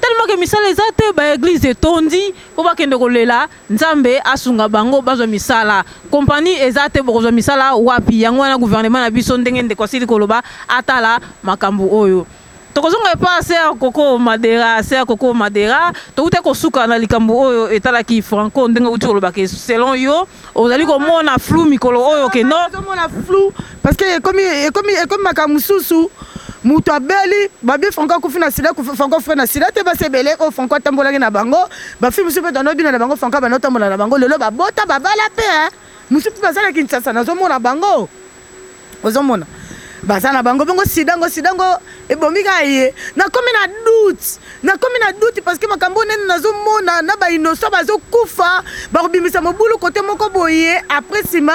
tellement ke misala eza te. Baéglise etondi mpo bakende kolela Nzambe asunga bango bazwa misala. Kompani eza te, bokozwa misala wapi? Yango wana gouvernement na biso, ndenge ndeko asili koloba, atala makambo oyo. Tokozonga epa sœur Koko Madera. Sœur Koko Madera, touti kosuka na likambo oyo etalaki Franco. Ndenge outi koloba ke selon yo ozali komona flou mikolo oyo ke non. Ozomona flou parce que ekomi makambo mosusu. Moto abeli, babi Franco akufi na sida, Franco akufi na sida te. Basi ebele oyo Franco atambolaki na bango, bafille mosusu mpe tano bina na bango, Franco banda otambola na bango, lelo babota, babala mpe mosusu mpe baza na Kinshasa. Nazomona bango, ozomona baza na bango bongo. Sida ngo, sida ngo ebomi kaka ye. Nakomi na doute, nakomi na doute, parce que makambo nene nazomona na bainnocent bazokufa, bakobimisa mobulu kote moko boye. Après nsima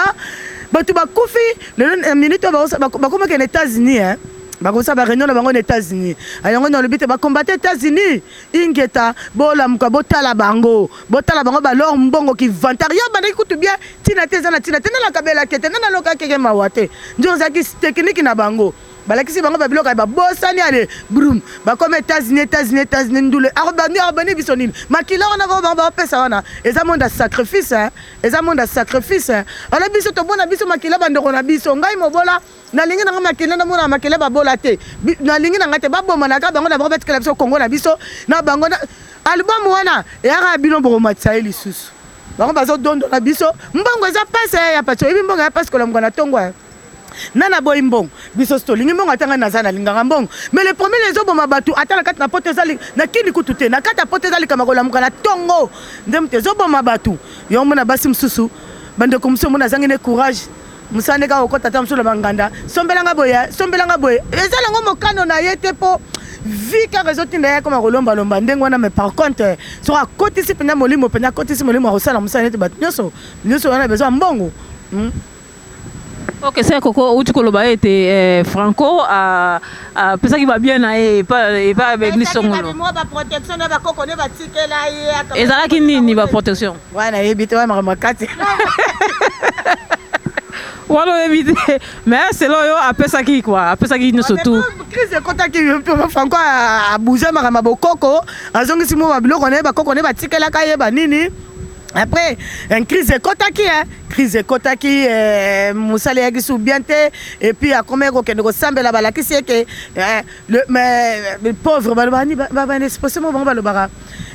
bato bakufi lelo na minute oyo bakomaki na États-Unis, bakosala baréunion na bango na États-Unis. Yango nalobi te, bacombattants États-Unis, ingeta, bolamuka, botala bango, botala bango. Balor mbongo kivantard yo bandaki kutu bien, ntina te, eza na ntina te. Nde nakabelaki te, nde naloka keke mawa te. Nde ozalaki technique na bango, balakisi bango babiloko ya babosani. Ale brum, bakomi États-Unis, États-Unis, États-Unis. Ndule akobandi, akobandi biso nini? Makila wana bango baopesa wana eza monde ya sacrifice, eza monde ya sacrifice. Alors biso tobona biso makila bandeko na biso. Ngai mobola, nalingi nanga makila, namona makila babola te. Nalingi nanga te babomanaka bango na bango, batikela biso Kongo na biso na bango. Album wana eyaka bino, bokomatisa ye lisusu. Bango bazodondola biso mbongo, eza pasi ya pasi. Oyebi mbongo ya pasi, kolamuka na ntongo nana boyi mbongo. Biso so tolingi mbongo, ata ngai naza nalingaka mbongo, mais le premier ezoboma bato ata na kati na poto, eza na kini kutu te, na kati ya poto eza likama. Kolamuka na ntongo nde moto ezoboma bato. Yango mona basi mosusu, bandeko mosusu, omona azangi ne courage, mosala nde kaka kokɔta ata mosusu na banganda, sombelanga boye, sombelanga boye. Eza nango mokano na ye te, mpo vie kaka ezotinda ye akoma kolombalomba ndenge wana. Mais par contre, soki akotisi mpenza molimo, mpenza akotisi molimo, akosala mosala neti bato nyonso nyonso wana besoin mbongo. Ok, sœur Koko, outi koloba ete Franco apesaki babien na ye epa baeglise songolo. Baprotection na bakoko nde batikela ye. Ezalaki nini baprotection? Wana yebi te, wana makambo makati. Wana oyebi te, mais selo oyo apesaki quoi, apesaki nyonso tout. Crise ekɔtaki, Franco abouge makambo ya bokoko, azongisi mo babiloko na ye, bakoko nde batikelaka ye banini. Après une crise ekɔtaki, crise ekɔtaki, mosala eyaki su bien te. Et puis akomaki kokende kosambela, balakisi eke mais pauvre balobaka nini, baexpression mo bango balobaka: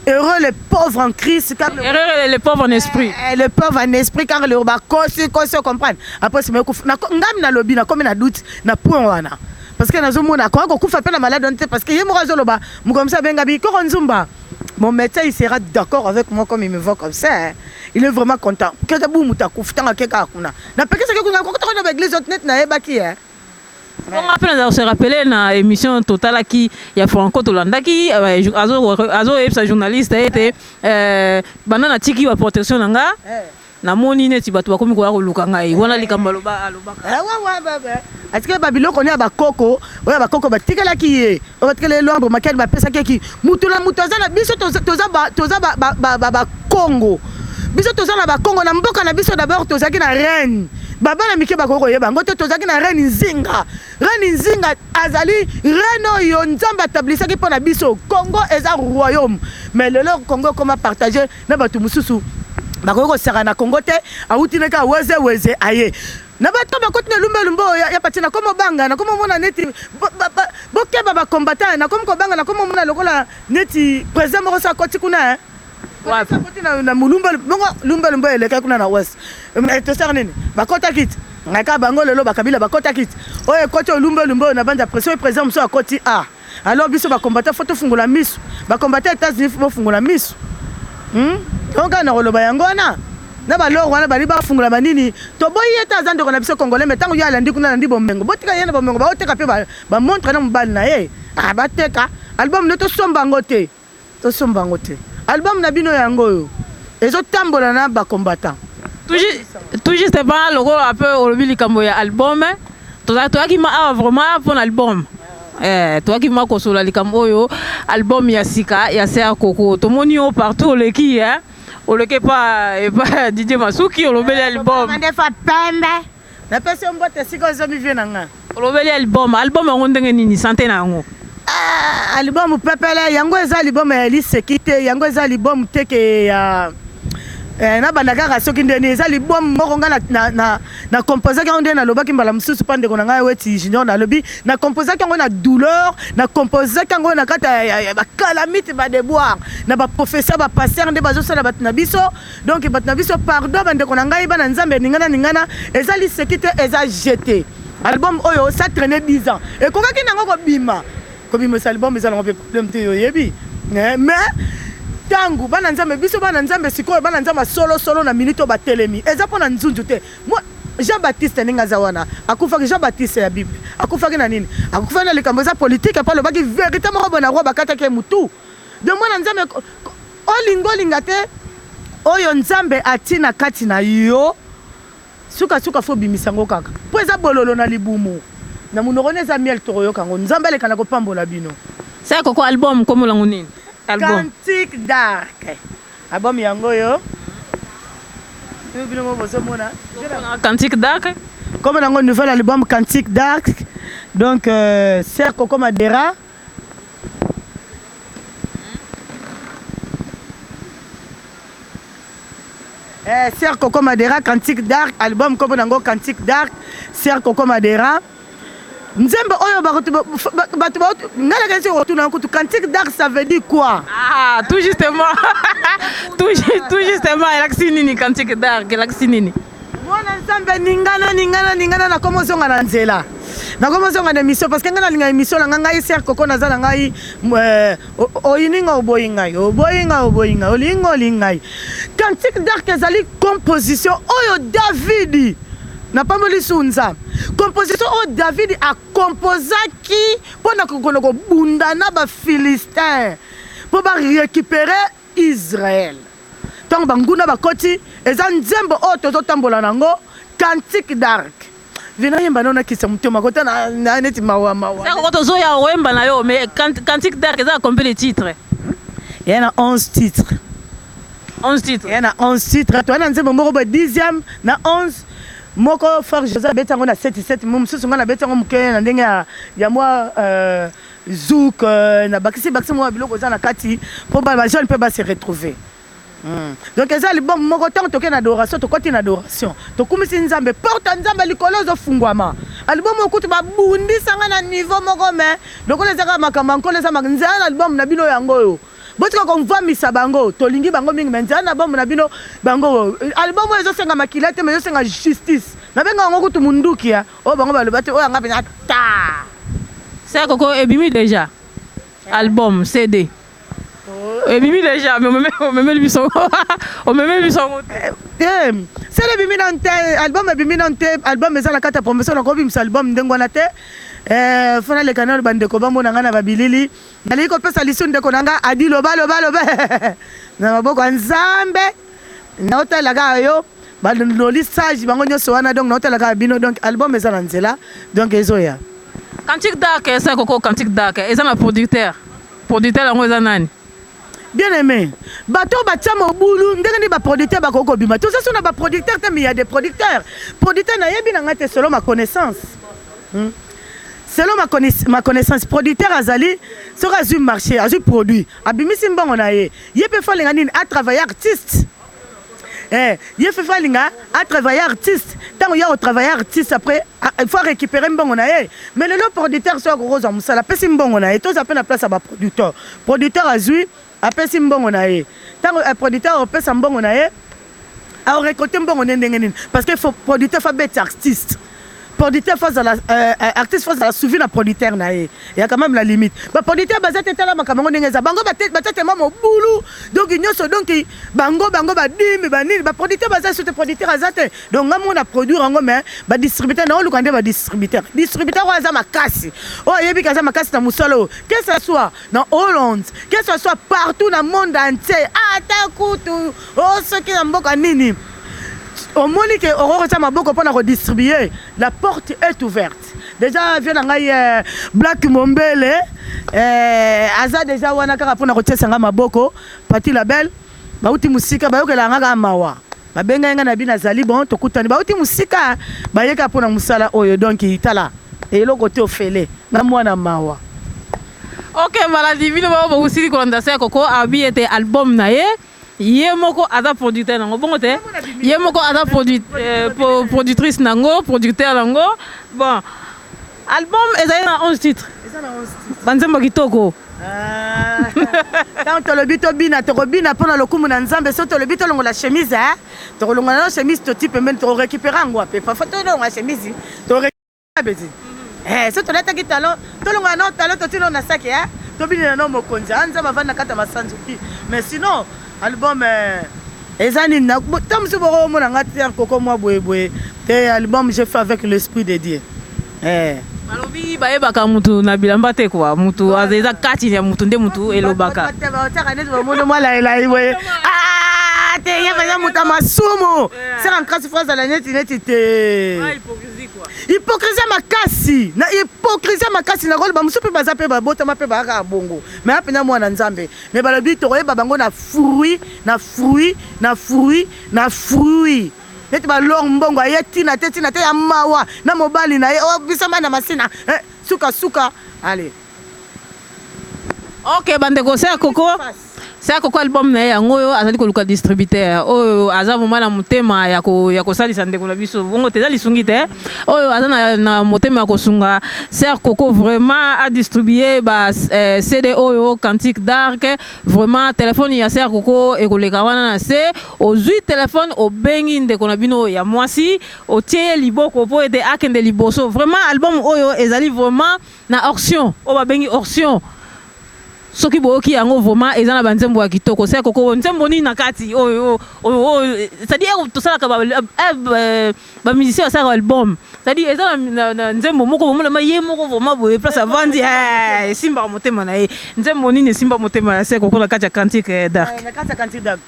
heureux les pauvres en Christ car Heureux les pauvres en esprit. Les pauvres en esprit, car le bakosi kosi, comprendre. Après sima ngami nalobi, nakomi na doute na point wana, parce que nazomona akoka kokufa mpe na malade wana te, parce que ye moko azoloba mokomisi abenga koko nzumba. Mon médecin, il sera d'accord avec moi comme il me voit comme ça, hein. Il est vraiment content. Kaka bu mutu akufi ntango akeka kuna, napekisaki kuna kokotaka na baeglise neti nayebaki ye. Bongo mpe naza se rappeler na émission totalaki ya Franco, tolandaki azoyebisa journaliste ete banda natiki baprotection na nga, namoni neti bato bakomi koya koluka ngai. Wana likambo alobaka. Atikeli babiloko ne ya bakoko, oyo ya bakoko batikelaki ye, oyo batikeli ye lombre makali, bapesaki eki mutu na mutu aza na biso. Toza bakongo, biso toza na bakongo na mboka na biso. D'abord tozalaki na reine, babana mike bakoki koyeba yango te. Tozalaki na reine Nzinga. Reine Nzinga azali reine oyo Nzambe atablisaki mpo na biso. Congo eza royaume, mais lelo Congo ekoma partage na bato mosusu. Bakoki kosaka na Congo te. Awuti neka weze weze, aye na bato bakoti na lumbelumbe oyo ya pati. Nakomi obanga, nakomi omona neti bokeba bacombattant. Nakomi kobanga, nakomi omona lokola neti président moko so akoti kuna, akoti na molumbe bongo, lumbelumbe elekaki kuna na ouest. Tosala nini? Bakotaki ti ngai kaka bango lelo bakabila bakotaki ti oyo ekoti oyo lumbelumbe oyo na bande ya pression. Oyo président mosusu akoti a, alors biso bacombattant faut tofungola miso. Bacombattant États-Unis, bofungola miso. Donc kaka na koloba yango wana na baloro wana bali bafungola banini. Toboyi ye te, aza ndeko na biso congolais, mais ntango ye alandi kuna, alandi bomengo, botika ye na bomengo. Baoteka mpe bamontre na mobali na ye, bateka album nde tosomba yango te, tosomba yango te. Album na bino yango oyo ezotambola na bacombattant. Tout juste pas lokola ape olobi likambo ya album, toyaki ma awa vraiment mpona album. Toyaki ma kosola likambo oyo, album ya sika ya Sœur Koko. Tomoni yo partout oleki, oleki epa Didier Masuki, olobeli album. Ndefa pembe, napesi yo mbote esika ozomi, vie na nga. Olobeli album. Album yango ndenge nini, santé na yango? Album pepele yango eza album ya liseki te, yango eza album te ke ya nabanda kaka soki ndeni. Eza album moko ngai na composaki yango nde nalobaki mbala mosusu mpa ndeko na ngai Weti Junior. Nalobi na composaki yango na douleur, na composaki yango na kati ya bacalamité, badéboire na baprofesseur, bapasteur nde bazosala bato na biso. Donc bato na biso, pardon, bandeko na ngai, bana Nzambe, ningana ningana, eza liseki te, eza jete. Album oyo ça traîne 10 ans. Ekokaki nango kobima. Kobimisa album eza nango mpe problème te, oyebi. Mais ntango bana Nzambe, biso bana Nzambe sikoyo, bana Nzambe solo solo na minute oyo batelemi, eza mpo na nzunzu te. Jean Baptiste ndenge aza wana, akufaki. Jean Baptiste ya Bible akufaki na nini? Akufaki na likambo eza politike, mpo alobaki vérité moko boye na roi, bakataki ye mutu. Donc mwana Nzambe, olinga olinga te, oyo Nzambe atie na kati na yo, sukasuka faut obimisa yango kaka, mpo eza bololo na libumu, na monoko wana eza miel. Tokoyoka yango. Nzambe aleka na kopambola bino. Sœur Koko, album kombo nini? Album Cantique d'Arc. Album yango oyo bino mo bozomona. Cantique d'Arc. Comme nango nouvel album Cantique d'Arc. Donc Sœur Koko Madera. Sœur Koko Madera, Cantique d'Arc, album kombo nango Cantique d'Arc, Sœur Koko Madera. Nzembo oyo bato ngai nakanisi kotuna kutu, Cantique d'Arc, ça veut dire quoi? Ah, tout justement, tout justement, elakisi nini Cantique d'Arc? Elakisi nini? Mwana Nzambe, ningana ningana ningana, nakoma ozonga na nzela, nakoma ozonga na émission, parce que ngai nalinga émission na ngai. Ngai Sœur Koko naza na ngai, oyini ngai, oboyi ngai, oboyi ngai, oboyi ngai, olingi ngai, olingi ngai. Cantique d'Arc ezali composition oyo David, napamboli su Nzambe, composition oyo David akomposaki mpo na kokona kobunda na Bafilistin mpo barécupérer Israel ntango banguna bakoti. Eza nzembo oyo tozotambola nango, Cantique d'Arc. Vena yemba nao, nakisa motema kota na neti mawa mawa. Sœur Koko, tozoya oyemba na yo, mais Cantique d'Arc eza combien de titres? Eya na 11 titres. 11 titres. Eya na 11 titres. Toya na nzembo moko boye 10e na 11 moko, frère José abeti yango na 7 7, mosusu ngai nabeti yango moke na ndenge ya mwa zouk, na bakisi bakisi mwa biloko eza na kati mpo bajeune mpe base retrouver. Donc eza album moko, ntango tokei na adoration, tokoti na adoration, tokumisi Nzambe, porte ya Nzambe likolo ezofungwama. Album oyo kutu babundisanga na niveau moko, mais lokola eza kaka makambo ya Nkolo, eza nzela na album na bino yango oyo. Botika komvamisa bango, tolingi bango mingi, mais nzela na album na bino bango. Album oyo ezosenga makila te, mais ezosenga justice. Nabenga yango kutu munduki ya oyo bango baloba te, oyo yanga mpenza ta. Sœur Koko, ebimi déjà album, CD ebimi déjà, mais omemeli biso, omemeli biso yango te. Te, CD ebimi nanu te, album ebimi nanu te. Album eza na kati ya promotion. Nakobimisa album ndenge wana te, faut naleka nano, bandeko bamona ngai na babilili. Nalingi kopesa lisu ndeko na ngai Adi, loba loba loba na maboko ya Nzambe. Naotala kaka yo, baloli sage bango nyonso wana. Donc naotala kaka bino. Donc album eza na nzela, donc ezoya. Cantique d'Arc, Sœur Koko, Cantique d'Arc eza na producteur. Producteur yango eza nani? Bien aimé, bato oyo batia mobulu, ndenge nini baproducteur bakoki kobima? Toza so na baproducteur te, mais ya des producteurs. Producteur nayebi na ngai te, selon ma connaissance, Selon ma connaissance, producteur azali soki azwi marché, azwi produit, abimisi mbongo na ye, ye mpe faut alinga nini? Atravaille artiste. Ye mpe faut alinga atravaille artiste. Ntango ya kotravaille artiste, après il faut récupérer mbongo na ye. Mais lelo producteur soki akokozwa mosala, apesi mbongo na ye, toza mpe na place ya baproducteur. Producteur azwi, apesi mbongo na ye. Ntango producteur akopesa mbongo na ye, akorécolte mbongo nde ndenge nini? Parce que faut producteur faut abeti artiste. Producteur faut azala artiste faut azala suivi na producteur na ye. Ya quand même la limite, baproducteur baza te. Tala makambo yango ndenge eza, bango batia tema mobulu. Donc nyonso, donc bango badimi banini, baproducteur baza so te, producteur aza te. Donc nga moko na produire yango, mais badistributeur, naoluka nde badistributeur. Distributeur oyo aza makasi, oyo ayebi ke aza makasi na mosala oyo, que ce soit na Hollande, que ce soit partout na monde entier, ata kutu o soki na mboka nini, omoni ke okokotia maboko mpona kodistribue, la porte est ouverte. Déjà vie na ngai Black Mombele aza déjà wana kaka mpona kotiesa ngai maboko. Pati Label bauti mosika, bayokelaka nga kaka mawa, babengai ngai na bino, azali bon, tokutani, bauti mosika, bayeka mpona mosala oyo. Donc tala eloko te, ofele nga mwana mawa. Ok, maladi bino bao bokosili kolanda Sœur Koko, abi ete album na ye, ye moko aza producteur nango, bongo te, ye moko aza productrice nango, producteur nango. Bon, album ezali na 11 titres, banzembo kitoko. Ntango tolobi tobina, tokobina mpona lokumu na Nzambe. So tolobi tolongola chemise, tokolongola na chemise, toti pembeni, tokorécupérer yango ape. Parfois tolongola chemise. Petit. Eh, so tolataki talon, tolongola no talon totino na saki eh. Tobinela no mokonzi, ah Nzambe avanda kata masanzoki. Mais sinon, album eh, eza nini na ntango mosusu bokomona nga te koko mwa boye boye te album j'ai fait avec l'esprit de Dieu. Eh. Balobi bayebaka mutu na bilamba te quoi, mutu eza kati ya mutu nde mutu elobaka. Batiaka neti bamoni mwa laelai boye. Ah, te ye mpenza moto ya masumu. Sera nkasi fo azala neti neti te. Hypocrisie makasi na hypocrisie makasi na koloba mosusu mpe baza mpe babotama mpe bayaka bongo me ya mpenza mwana Nzambe me balobi tokoyeba bango na fruit na fruit na fruit na fruit neti balor mbongo aye ntina te ntina te ya mawa na mobali na ye oh, bisama na masina eh, suka suka ale. Ok bandeko, Sœur Coco, Sœur Coco album na ye yango oyo azali koluka distributeur oyo aza vraiment na motema ya ko ya kosalisa ndeko na biso bongo te eza lisungi te oyo aza na, na motema ya kosunga Sœur Coco vraiment a distribuer ba eh, CD oyo Cantique Dark. Vraiment téléphone ya Sœur Coco ekoleka wana na se ozwi téléphone obengi ndeko na bino ya mwasi otie ye liboko po ete akende liboso. Vraiment album oyo ezali vraiment na auction oyo babengi auction. Soki boyoki yango vraiment eza na banzembo ya kitoko. Sœur Coco, nzembo nini na kati oyo oyo oyo c'est-à-dire tosalaka ba musicien basalaka album, c'est-à-dire eza na nzembo moko bomona ye moko vraiment boye place avandi esimbaka motema na ye. Nzembo nini esimba motema ya Sœur Coco na kati ya Cantique Dark? Na kati ya Cantique Dark,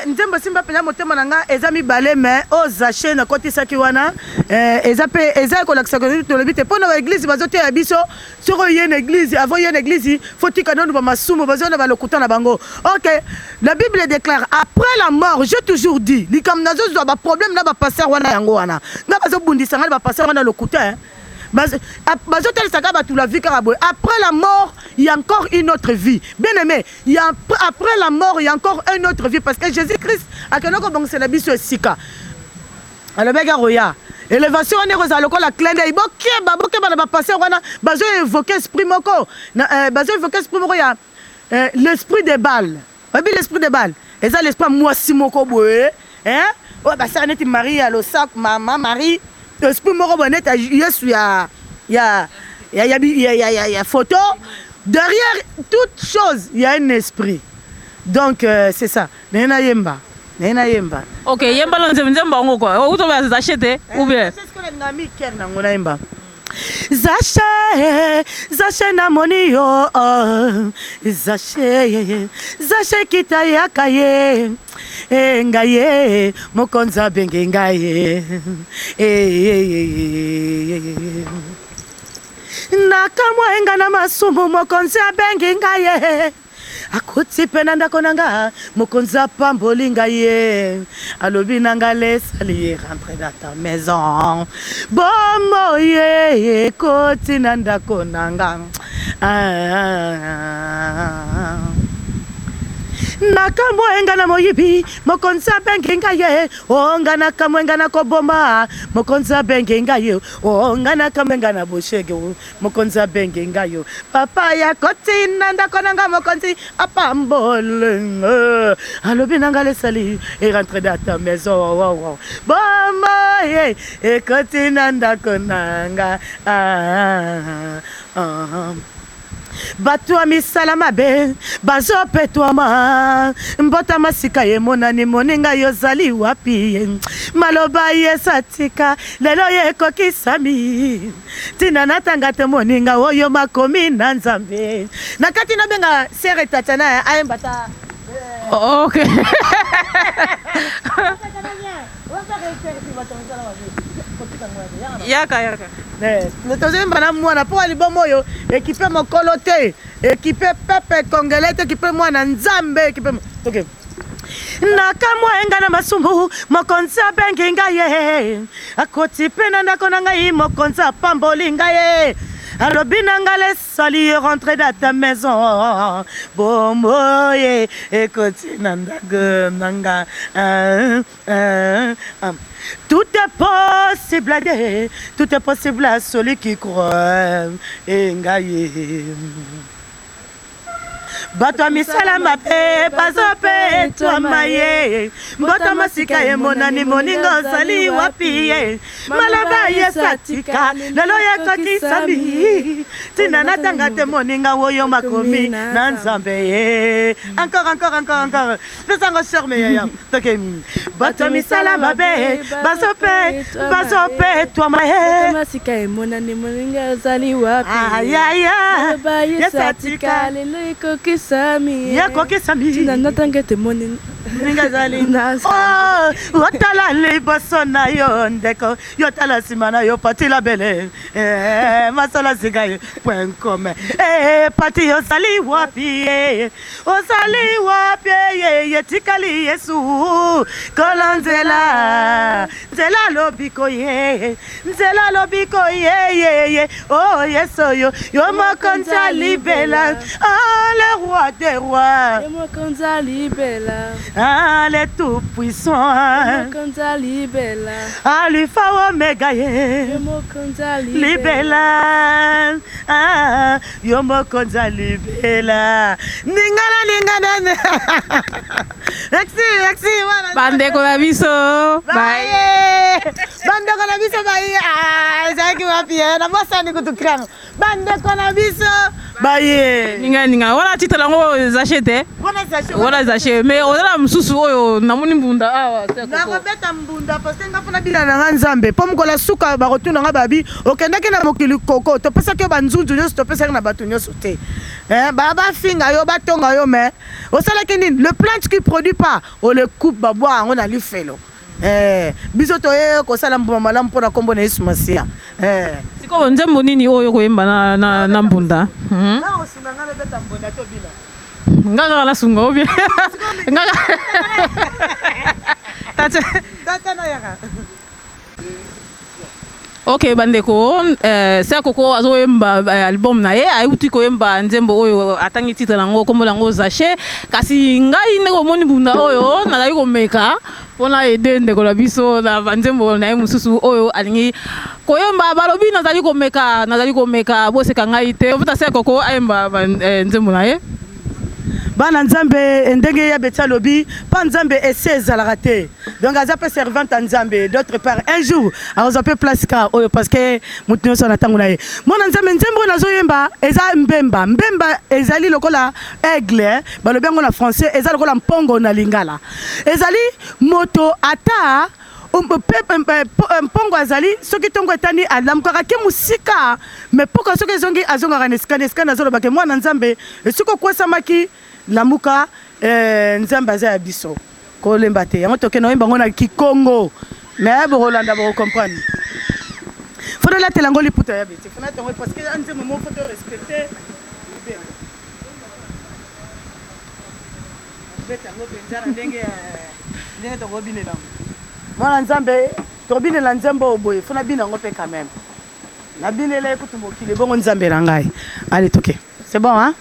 nzembo esimba mpenza motema na nga eza mibale, mais oyo Zache nakotisaki wana eza mpe eza ekolakisaka tolobi te mpo na baeglise bazoteya biso soki oye na église, avant oye na église faut tika nanu bamasumu bazona balokuta na bango. Ok, la Bible déclare après la mort. J'ai toujours dit likambo nazozwa baproblème na bapasteur wana yango wana nga bazobundisa ngai na bapasteur wana lokuta bazotalisaka bato la vie kaka boye. Après la mort, il y a encore une autre vie, bien aimé. Il y a après la mort, il y a encore une autre vie, parce que Jésus Christ akende kobongisela biso esika. Alobaki akoya élévation wana ekozala lokola clin d'œil. Bokeba, bokeba na bapasteur wana bazoévoke esprit moko, bazoévoke esprit moko ya l'esprit de Baal. Oyebi l'esprit de Baal eza l'esprit ya mwasi moko boye oyo basala neti Marie ya losako, mama Marie, esprit moko boye neti Yesu ya photo. Derrière toute chose, il y a un esprit. Donc c'est ça. Naye nayemba, naye nayemba. Ok, yemba lo nzembo, nzembo yango quoi outo ba Zache te ou bien? Ngami ker nango nayemba. Zache, Zache, namoni yo. Zache, Zache, kita yaka ye. E ngai ye mokonzi abenge ngai ye. Nakamwa enga na masumu mokonzi abengi ngai ye. Akoti mpe na ndako na nga mokonzi apamboli ngai ye. Alobi na nga lesali ye rentre dans ta maison. Bomoi ekoti na ndako na nga. Nakamwa enga na moyibi mokonzi abengi ngai ye. O nga nakamwa enga na koboma mokonzi abengi ngai ye. O nga nakamwa enga na boshege mokonzi abengi ngai yo. Papa ya koti na ndako na nga mokonzi apambolinga. Alobi na nga lesali e rentre dans ta maison. Bomoi ekoti na ndako na nga. Ah, ah. Bato ya misala mabe bazopetwama mbotama sika emonani moninga yozali wapi maloba Yesu atika lelo ekokisami ntina natanga te moninga oyo makomi na Nzambe na kati nabenga sœur Tatiana ayemba ta. Ok. Yaka, yaka. Tozoyemba na mwana mpo album oyo ekipe mokolo te, ekipe pepe congolais te, ekipe mwana Nzambe, ekipe. Ok. Nakamwa enga na masumu mokonzi abengi ngai ye. Akoti mpe na ndako na ngai mokonzi apamboli ngai ye. Alobi na nga lesali ye rentre dans ta maison. Bomoi ekoti na ndako na nga. Ah, ah, ah. Tout est possible à Dieu, tout est possible à celui qui croit. E ngai. Bato ya misala mabe bazopetwama ye. Mbotama sika emonani moninga ozali wapi ye. Maloba Yesu atika lelo ekokisami. Tina natanga te moninga oyo makomi na Nzambe ye. Encore, encore, encore, encore. Pesa ngo charme yaya. Toke. Bato ya misala mabe bazope bazopetwama ye. Mbotama sika emonani moninga ozali wapi. Ayaya. Maloba Yesu atika lelo ekokisami. Ekokisami. Tina natanga te moninga. Moninga azali. Oh, otala liboso na yo ndeko, yo tala nsima na yo Pati Labele. Eh, masala sika ye point com. Eh, Pati ozali wapi eh? Ozali wapi eh, etikali Yesu kolo nzela nzela lobiko ye nzela lobiko ye ye ye oh Yesu yo yo mokonzi alibela ah le roi des rois Yo mokonzi alibela. Ah le tout puissant Yo mokonzi alibela. Alpha Omega ye Yo mokonzi alibela. Libela ah yo mokonzi alibela ningana ningana merci merci wana Bandeko na biso baye bandeko na biso baye ah ezalaki wapi eh nabosani kutu crème bandeko na biso baye ninga ninga wana titre yango zache te wana zache wana zache mais oza na mosusu oyo namoni mbunda awa nakobeta mbunda parce que nga mpona bina na nga nzambe mpo mokolo ya suka bakotuna nga babi okendaki na mokili koko topesaki yo banzunzu nyonso topesaki na bato nyonso te eh, ba bafinga yo batonga yo mais osalaki nini le plante qui produit pas ole coupe babwa yango na lifelo eh, biso toye kosala mbuma malamu mpona nkombo na Yesu Masiya eh. Sikoyo nzembo nini oyo koyemba na, na, na mbunda hmm? Nga osunga nga nabeta mbunda to bina Nga kaka nasunga o bien nga tata tata na yaka. Ok bandeko euh, Sœur Coco azoyemba euh, album na ye ayuti koyemba nzembo oyo atangi titre nango kombo nango Zache kasi ngai ndenge omoni mbunda oyo nazali komeka mpona aide ndeko na biso na banzembo na ye mosusu oyo alingi koyemba balobi nazali komeka nazali komeka boseka ngai te oputa Sœur Coco ayemba nzembo na ye. Bana nzambe ndenge ya beti alobi pa nzambe ese ezalaka te donc aza pe servante ya nzambe d'autre part un jour akozwa pe place ka oyo parce que moto nyonso na ntango na ye mwana nzambe nzembo oyo nazoyemba eza mbemba mbemba ezali lokola aigle balobi yango na français eza lokola mpongo na lingala ezali moto ata mpongo azali soki ntongo etani alamukaka ke mosika me mpoka soki ezongi azongaka na esika na esika nazoloba ke mwana nzambe esika okwesamaki lamuka nzambe aza ya biso kolemba te yango tokende oyemba yango na kikongo me bokolanda bokocomprendre fo nalatela yango liputa ya bete fo nalata yango parce que nzembo moko fo to respecte beta yango mpenza na ndenge ndenge tokobinela yango mwana nzambe tokobinela nzembo oyo boye fo nabina yango mpe quand même nabinela ye kutu mokili ebongo nzambe na ngai allez toke c'est bon hein.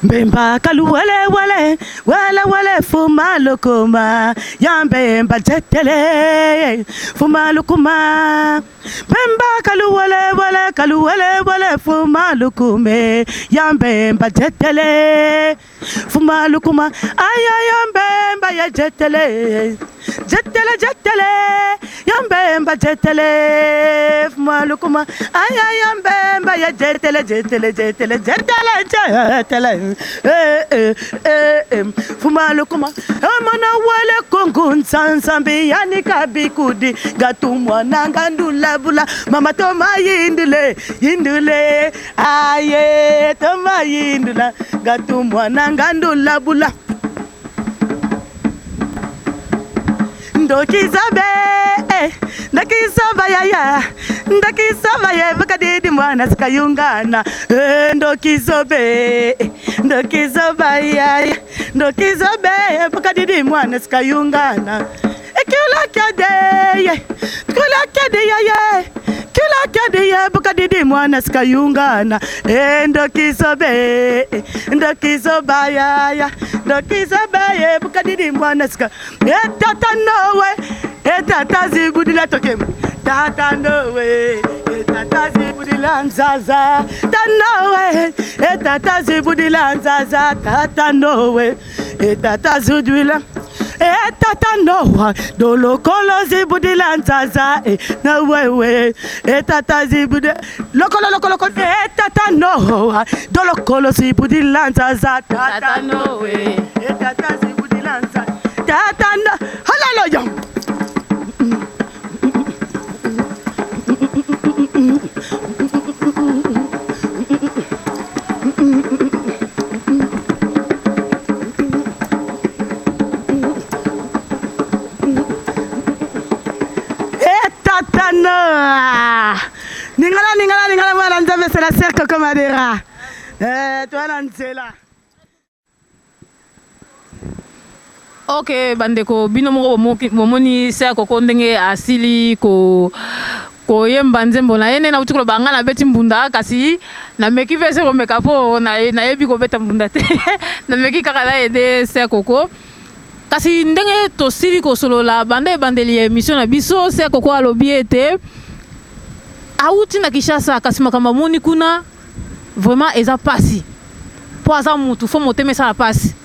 Mbemba kaluwele wele wele wele fuma lukuma ya mbemba jetele fuma lukuma Mbemba kaluwele wele kaluwele wele fuma lukume ya mbemba jetele fuma lukuma aya ya mbemba ya jetele jetele jetele ya mbemba jetele fuma lukuma aya ya mbemba ya jetele jetele jetele jetele jetele eh eh eh eh fuma lukuma amana wale kongo nsansambi yanika bikudi gatumwa nanga ndulabula mama toma yindule yindule aye toma yindula gatumwa nanga ndulabula ndokizabe ndakisaba yaya ndakisaba ye bakadidi mwana sikayungana ndokizobe ndokizoba yaya ndokizobe bakadidi mwana sikayungana ekulakadeye kulakadeyeye kulakadeye bakadidi mwana sikayungana ndokizobe ndokizoba yaya ndokizobe ye bakadidi mwana sika tata nowe. Tata zibudila tokemba tata noe e tata zibudila nzaza tanoe e tata zibudila nzaza tata noe e tata zudwila e tata noa dolokolo zibudila nzaza e na wewe e tata zibude lokolo lokolo e tata noa dolokolo zibudila nzaza tata noe e tata zibudila nzaza tata no hallelujah. Etatana ningana ningana ningana mwana nzambe c'est la sœur Coco Madera eh toi na nzela. Ok bandeko, bino moko bomoni sœur Coco ndenge asili ko koyemba nzembo na ye. Nde nauti koloba, ngai nabeti mbunda, kasi nameki mpe se komeka mpo nayebi kobeta mbunda te. Nameki kaka na aider sœur Coco. Kasi ndenge tosili kosolola banda ebandeli ya émission na biso, sœur Coco alobi ete awuti na Kinshasa, kasi makambo amoni kuna vraiment eza pasi, mpo aza mutu fo motema esala pasi.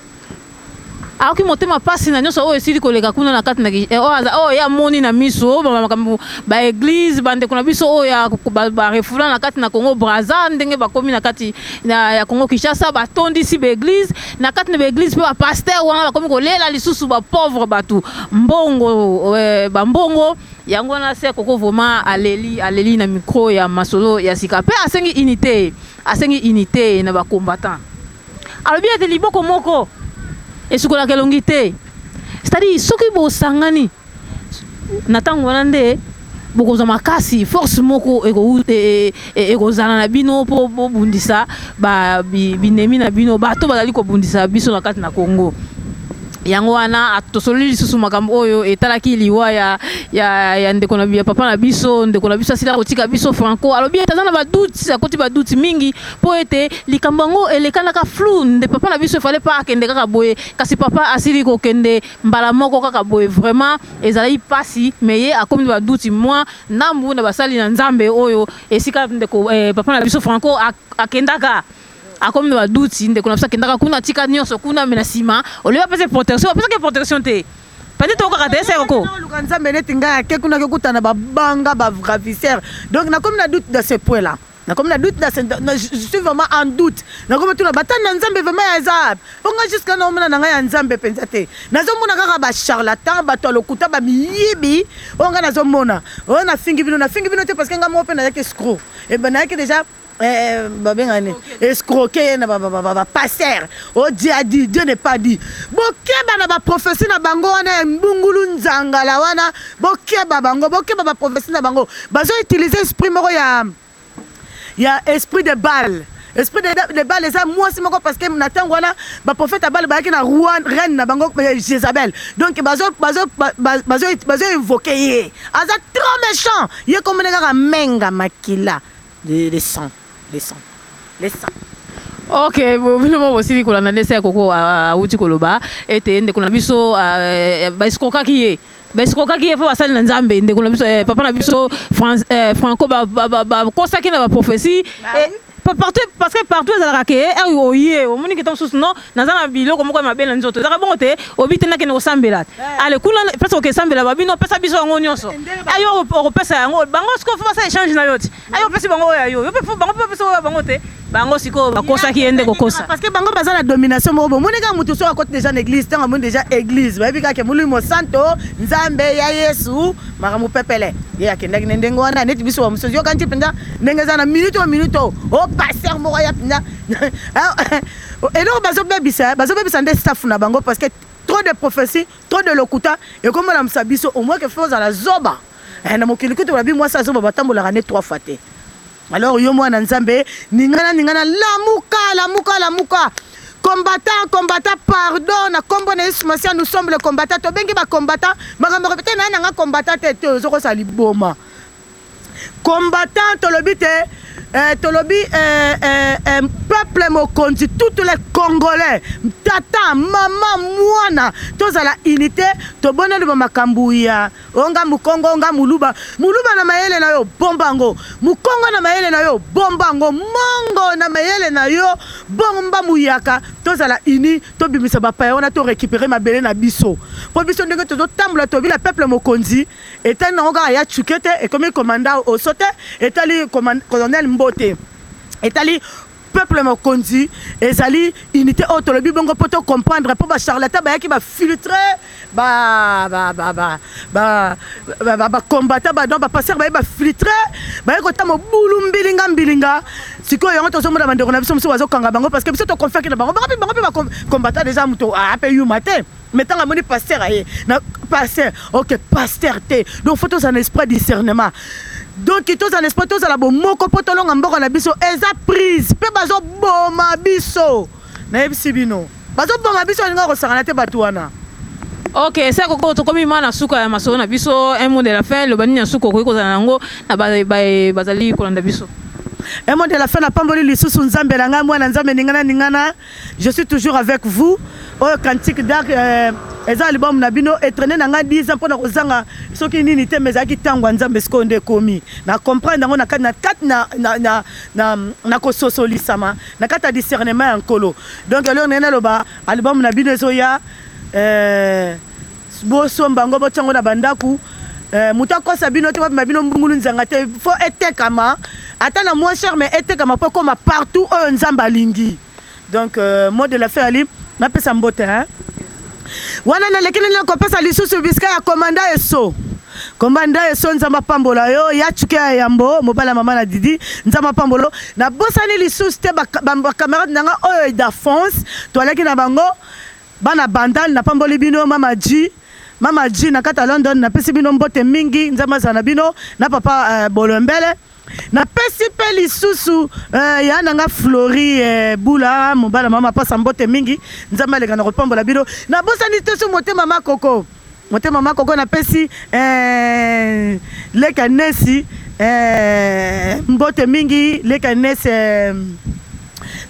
Aoki motema pasi na nyonso oyo esili koleka kuna na kati na oyo ye amoni na miso, makambo baéglise, bandeko na biso oyo ya barefoulant na kati na Congo Braza, ndenge bakomi na kati ya Congo Kinshasa, batondisi baéglise na kati na baéglise, mpe bapasteur wana bakomi kolela lisusu bapauvre bato mbongo, bambongo yango wana. Sœur Coco vraiment aleli, aleli na micro ya Masolo ya Sika, mpe asengi unité, asengi unité na bacombattant. Alobi ete liboko moko esukolaka elongi te, c'est-à-dire soki bosangani na ntango wana nde bokozwa makasi, force moko ekozala na bino mpo bobundisa binemi na bino, bato bazali kobundisa biso na kati na Congo. Yango wana tosololi lisusu makambo oyo etalaki liwa ya ndeko na ya papa na biso, ndeko na biso asila kotika biso, Franco. Alobi ete aza na badoutes, akoti badoutes mingi mpo ete likambo yango elekanaka flou. Nde papa na biso efale pa akende kaka boye, kasi papa asili kokende mbala moko kaka boye. Vraiment ezalaki mpasi, mais ye akomi na badoutes mwa ndambu na basali na Nzambe oyo esika ndeko papa na biso Franco akendaka. Akomi na badoutes, ndeko na biso akendaka kuna, atika nyonso kuna, mais na nsima olie bapesa protection, bapesaki protection te. Peut-être okaka te ese koko. Luka Nzambe neti ngai ake kuna, kekutana babanga baravisseur. Donc nakomi na doute dans ce point là, nakomi na doute na, je suis vraiment en doute. Nakomi tuna batani na Nzambe vraiment eza mpo ngai jusqu'à naomona na ngai ya Nzambe mpenza te. Nazomona kaka bacharlatan, bato ya lokuta, bamiyibi oyo ngai nazomona. Oyo nafingi bino, nafingi bino te, parce que ngai moko mpe nazalaki escroc, ebe nayaki déjà babenga nini, escroquer ye na bapasteur o Dieu a dit, Dieu n'est pas dit. Bokeba na baprophétie na bango wana ya mbungulu nzangala wana, bokeba bango, bokeba baprophétie na bango. Bazoutiliser esprit moko ya esprit de Baal. Esprit de Baal eza mwasi moko, parce que na ntango wana baprophète ya Baal bayaki na roi, reine na bango Jézabel. Donc bazo invoquer ye, aza trop méchant. Ye komona kaka menga makila de sang, le sang, le sang. Ok, bino mo bosili kolanda nde sœur Coco awuti koloba ete ndeko na biso baescroquaki ye, baescroquaki ye mpo basali na Nzambe. Ndeko na biso, papa na biso Franco, bakosaki na baprophétie partout, parce que partout ezalaka ke ere oye omoni ke ta mosusu non, naza na biloko moko ya mabe na nzoto, ezalaka bongo te. Obi te, nakende kosambela, ale kuna place okesambela, babino opesa biso yango nyonso, ayo okopesa yango bango. Sikoyo fo basala échange na yo ti ayo opesi bango oyo ya yo, yo mpe bango mpe bapesa oyo ya bango te. Bango sikoyo bakosaki ye nde kokosa. Parce que bango baza na domination moko. Bomoni kaka motu soki akoti déjà na église, ntango amoni déjà église, bayebi kaka Molimo Santo, Nzambe ya Yesu, makambo pepele. Ye akendaki na ndenge wana neti biso bamosusu. Yoka nti mpenza ndenge eza na minute oyo, minute oyo o pasteur moko aya mpenza eloko bazobebisa, bazobebisa nde staff na bango, parce que trop de prophétie, trop de lokuta ekomolamisa biso. Au moins ke fo ozala zoba na mokili kutu babi mwasi azoba batambolaka ne trois fois te. Alors yo mwana Nzambe, ningana, ningana, lamuka, lamuka, lamuka. Combattant, combattant, pardon, na kombo na Yesu Masiya. Nous sommes le combattant, tobengi bacombattant. Makambo te na nanga combattant te te, ozokosala liboma. Combattant, tolobi te. Eh, tolobi eh, eh, eh, peuple mokonzi, toutes les Congolais, tata, mama, mwana, tozala unité, toboneli ba makambo ya onga mukongo, onga muluba, muluba na mayele na yo bomba yango, mukongo na mayele na yo bomba yango, mongo na mayele na yo bomba muyaka, tozala uni, tobimisa bapaya wana, to récupérer mabele na biso, mpo biso ndenge tozotambola tobila peuple mokonzi. Etali nango kaka ya Tshuke te, ekomi commandant Oso te, etali colonel Mbo te, etali peuple mokonzi. Ezali unité oyo tolobi bongo mpo tocomprendre, mpo bacharlatan bayaki bafiltre bacombattant, badon bapasteur baye bafiltre, baye kota mobulu mbilinga mbilinga. Sikoyo yango tozomona bandeko na biso mosusu bazokanga bango, parce que biso toconfiaki na bango, bango mpe bacombattant déjà, moto ape yuma te. Mais ntango amoni pasteur aye na pasteur, ok, pasteur te. Donc faut tozala na esprit discernement, donc tozala na esprit, tozala bomoko mpo tolonga mboka na biso. Eza prise mpe bazoboma biso, nayebisi bino, bazoboma biso, alinga kosangana te bato wana. Ok, Sœur Koko, tokomi ma na suka ya masolo na biso. Un mot de la fin, loba nini ya suka okoki kozala nango na bazali kolanda biso? Un mot de la fin, napamboli lisusu Nzambe na ngai, mwana Nzambe, ningana ningana, je suis toujours avec vous. Oyo Cantique Dark, eza album na bino etraîne na ngai 10 ans mpona kozanga soki nini te, mais ezalaki ntango ya Nzambe. Sikoyo nde ekomi na comprendre yango na kati na kati na kososolisama na kati ya discernement ya Nkolo. Donc eloko ndenge naloba, album na bino ezoya, bosomba yango, botia yango na bandako. Moto akosa bino te, babima bino mbungulu nzanga te. Fo etekama ata na moins cher, mais etekama mpo ekoma partout oyo Nzambe alingi. Donc mot de la fin ali napesa mbote, hein? Wana naleki nini kopesa lisusu bisika ya komanda Eso, komanda Eso, Nzambe apambola yo, ya Cuke ya yambo, mobali ya mama na Didi, Nzambe apambola. Nabosani lisusu te bacamarade na nga oyo Dafons, toalaki na bango bana Bandal, napamboli bino. Mama G, mama G na kati ya London, napesi bino mbote mingi, Nzambe azala na bino na papa Bolombele. Napesi mpe lisusu ya na nga Flori Bula, mobala mama pasa, mbote mingi, Nzambe aleka na kopambola bino. Nabosani te so motema makoko, motema makoko, napesi leka Nesi mbote mingi, leka Nesi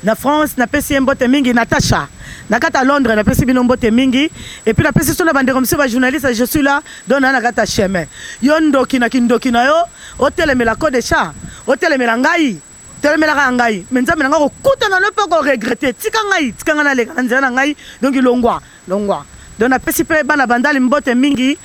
na France, napesi ye mbote mingi. Natasha na kati ya Londres, napesi bino mbote mingi. Et puis napesi so na bandeko mosusu bajournaliste, je suis là. Donc naa na kati ya chemin. Yo ndoki na kindoki na yo, otelemela code cha, otelemela ngai, telemelaka ya ngai, mais Nzambe na ngai kokutana no mpe koregretter. Tika ngai, tika ngai naleka na nzela na ngai. Donc longwa, longwa. Donc napesi mpe bana Bandali mbote mingi.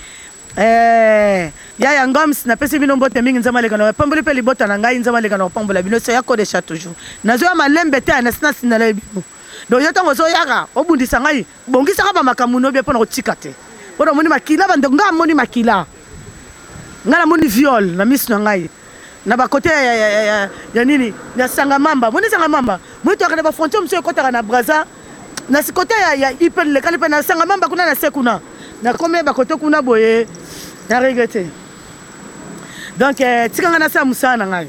Yaya Ngoms, napesi bino mbote mingi, Nzambe aleka na bapamboli mpe libota na ngai, Nzambe aleka na kopambola bino. So ya kodesha toujours nazoya malembe te, nasi nasinala bino. Donc yo ntango ozoyaka obundisa ngai, bongisaka bamakambo no bie mpona kotika te, mpona omoni makila bandeko. Ngai amoni makila, ngai namoni viol na miso na ngai na bakote ya nini, ya Sangamamba. Moni Sangamamba, moni toyaka na bafrontière mosusu ekɔtaka na Braza, na kote ya Ipene lekali mpe na Sangamamba kuna na se kuna, nakomi bakote kuna boye, na regretter. Donc tika ngai nasala mosala na ngai,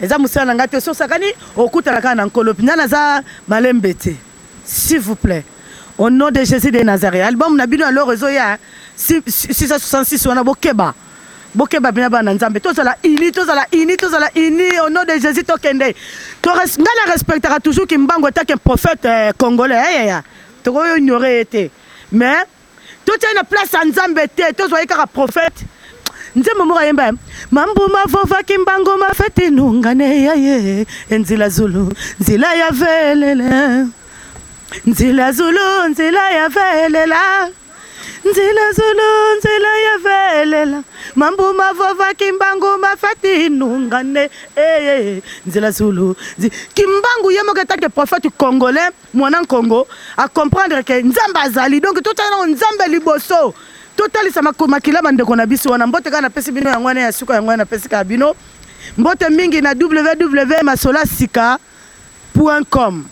eza mosala na ngai te. So osakani, okutana kaka na Nkolo mpenza, naza malembe te. S'il vous plaît, au nom de Jésus de Nazareth, album na bino alors ezoya 666 wana, bokeba, bokeba bina bana Nzambe, tozala uni, tozala uni, tozala uni au nom de Jésus. Tokende, ngai na respectaka toujours Kimbangu etake prophète congolais eyaya, tokoki ignore ye te, mais totiai na place ya Nzambe te, tozwa ye kaka prophète. Nzembo moko ayemba: mambuma vovaki mbango mafeti nungane ya ye, nzila zulu, nzila ya velele, nzila zulu, nzila ya velela, nzila zulu, nzila ya velela, mambuma vovaki mbangu mafeti nungane eye, nzila zulu. Kimbangu ye moko etake prophète congolais, mwana Nkongo, acomprendre ke Nzambe azali. Donc totala nango Nzambe liboso, totalisa makila bandeko na biso wana. Mbote kaka napesi bino yango wana ya suka, yango wana napesi kaka bino mbote mingi na www masoloa sika.com.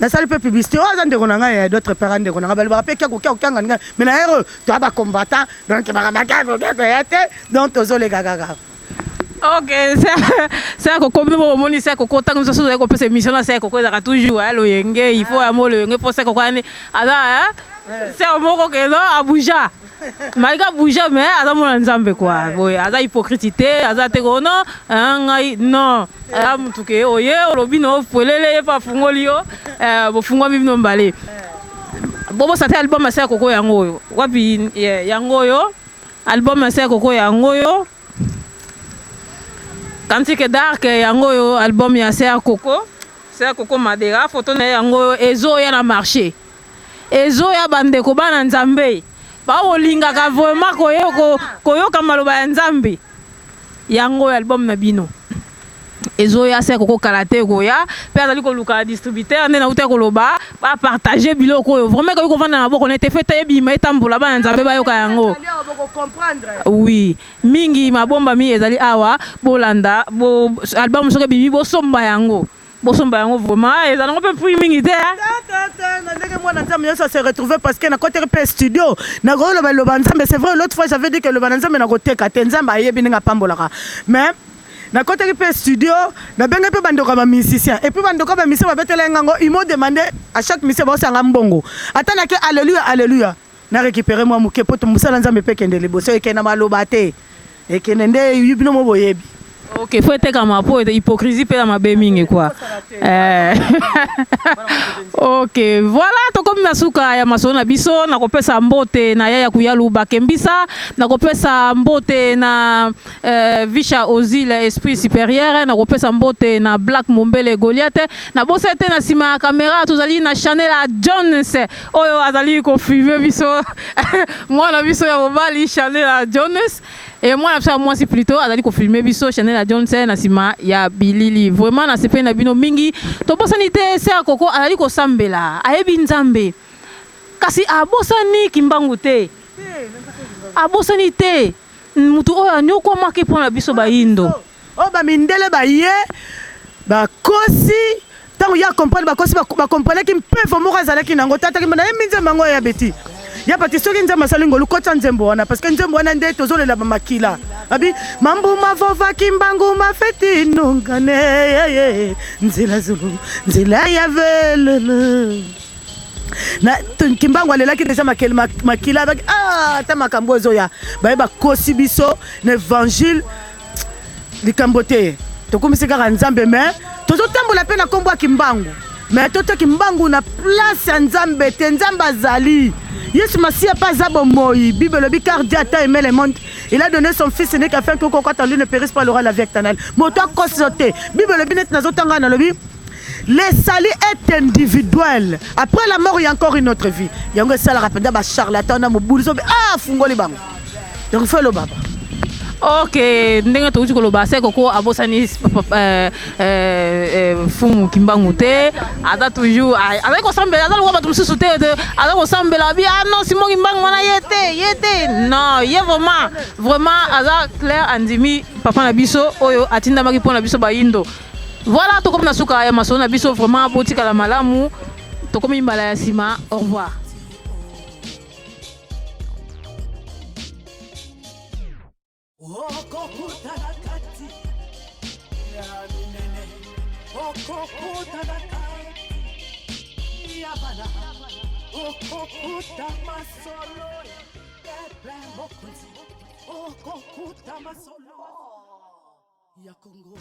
Nasali mpe publicité oyo aza ndeko na ngai ya d'autre part, ndeko na ngai balobaka mpe kiako kiako kianga ngai, mais na ere toya bacombattant, donc bakamakiako ya te, donc tozoleka kaka. Ok, Sœur Koko, bino bomoni Sœur Koko, ntango mosusu ozali kopesa émission na Sœur Koko, ezalaka toujours loyenge, il faut yamo loyenge mpo Sœur Koko ani aza. Sœur moko ke non abuja malgré abuja mais aza mwana Nzambe quoi. Boye aza hypocrite te, aza te ko non ngai non, aza mutu ke oye olobi no polele, ye pa afungoli yo, bofungwami bino mbale. Bobosa te album ya Sœur Koko yango oyo wapi, yango oyo album ya Sœur Koko yango oyo, Cantique d'Arc yango oyo, album ya Sœur Koko, Sœur Koko Madera, photo na ye yango oyo ezoya na marché, ezoya. Bandeko bana Nzambe baolingaka vraiment koyoka maloba ya Nzambe, yango oyo album na bino ezoya. Sœur Koko kala te koya mpe azali koluka distributeur nde nauta koloba bapartage biloko oyo. Vraiment ekoki kovanda na maboko nete fete ebima, etambola, bana Nzambe bayoka yango. Oui, mingi mabombami ezali awa. Bolanda bo album, soki ebimi bosomba yango, bosomba yango. Vraiment eza nango mpe prix mingi te. Na ndenge mwana Nzambe nyonso se retrouve, parce que nakotaki mpe studio, nakoloba loba Nzambe. C'est vrai, l'autre fois j'avais dit que loba na Nzambe nakoteka te, Nzambe ayebi ndenge apambolaka. Mais nakotaki mpe studio, nabenge mpe bandeko ya bamusicien, et puis bandeko ya bamusicien babetela ngango. Ils m'ont demandé à chaque musicien baosanga mbongo, ata nake alleluya alleluya, na récupéré mwa moke po mosala Nzambe mpe ekende liboso. Ekende maloba te, ekende nde bino mo boyebi. Ok, faut etekama po hypocrisie mpe na mabe mingi quoi. Ok, voilà, tokomi na suka ya masolo na biso. Nakopesa mbote na Yaya Kuyalu Bakembisa, nakopesa mbote na Visha Ozile Esprit Supérieur, nakopesa mbote na Black Mombele Goliath. Nabosa te, na nsima ya caméra tozali na Chanel ya Jones oyo azali kofilme biso, mwana biso ya mobali Chanel ya Jones e mwana biso ya mwasi plutôt azali kofilme biso, Chanel ya Jones na nsima ya bilili. Vraiment nasepeli na bino mingi. Tobosani te, Sœur Koko azali kosambela, ayebi Nzambe, kasi abosani Kimbangu te, abosani te mutu oyo anyokwamaki mpo na biso bayindo. Oyo bamindele baye bakosi, ntango ya comprendre bakosi, bakomprenaki mpevo moko azalaki nango. Tataki nayembi nzembo yango ya beti ya pati. Soki Nzambe asali ngolu, kotya nzembo wana, parce que nzembo wana nde tozolela bamakila abi mambuma vovaki mbangu mafeti nungane ye nzela zulu nzela ya velele na Kimbangu alelaki deja makila abaki. Ata makambo ezoya, baye bakosi biso na évangile, likambo te. Tokomisi kaka Nzambe, mais tozotambola mpe na nkombo ya Kimbangu, mais totia Kimbangu na place ya Nzambe te. Nzambe azali Yesu Masiya mpe aza bomoi. Bible elobi: "Car Dieu a tant aimé le monde, il a donné son fils unique afin que quiconque en lui ne périsse pas, aura la vie éternelle." Moto akosi te. Bible elobi neti nazotanga, nalobi: "Le salut est individuel. Après la mort, il y a encore une autre vie." Yango esalaka mpenza bacharlatan na mobulu so afungoli bango. Donc faut elobaba. Ok, ndenge touti koloba, Sœur Koko abosani Fumu Kimbangu te, aza toujours azali kosambela, aza lokola bato mosusu te. Aza kosambela abi ah non, Simon Kimbangu wana ye te, ye te, non. Ye vraiment, vraiment aza clair, andimi papa na biso oyo atindamaki mpo na biso bayindo. Voilà, tokomi na suka ya masolo na biso. Vraiment botikala malamu, tokomi mbala ya nsima. Au revoir. Okokutana kati ya minene, okokutana kati ya bana, okokuta masolo peuple mokonzi, okokuta masolo ya Kongo.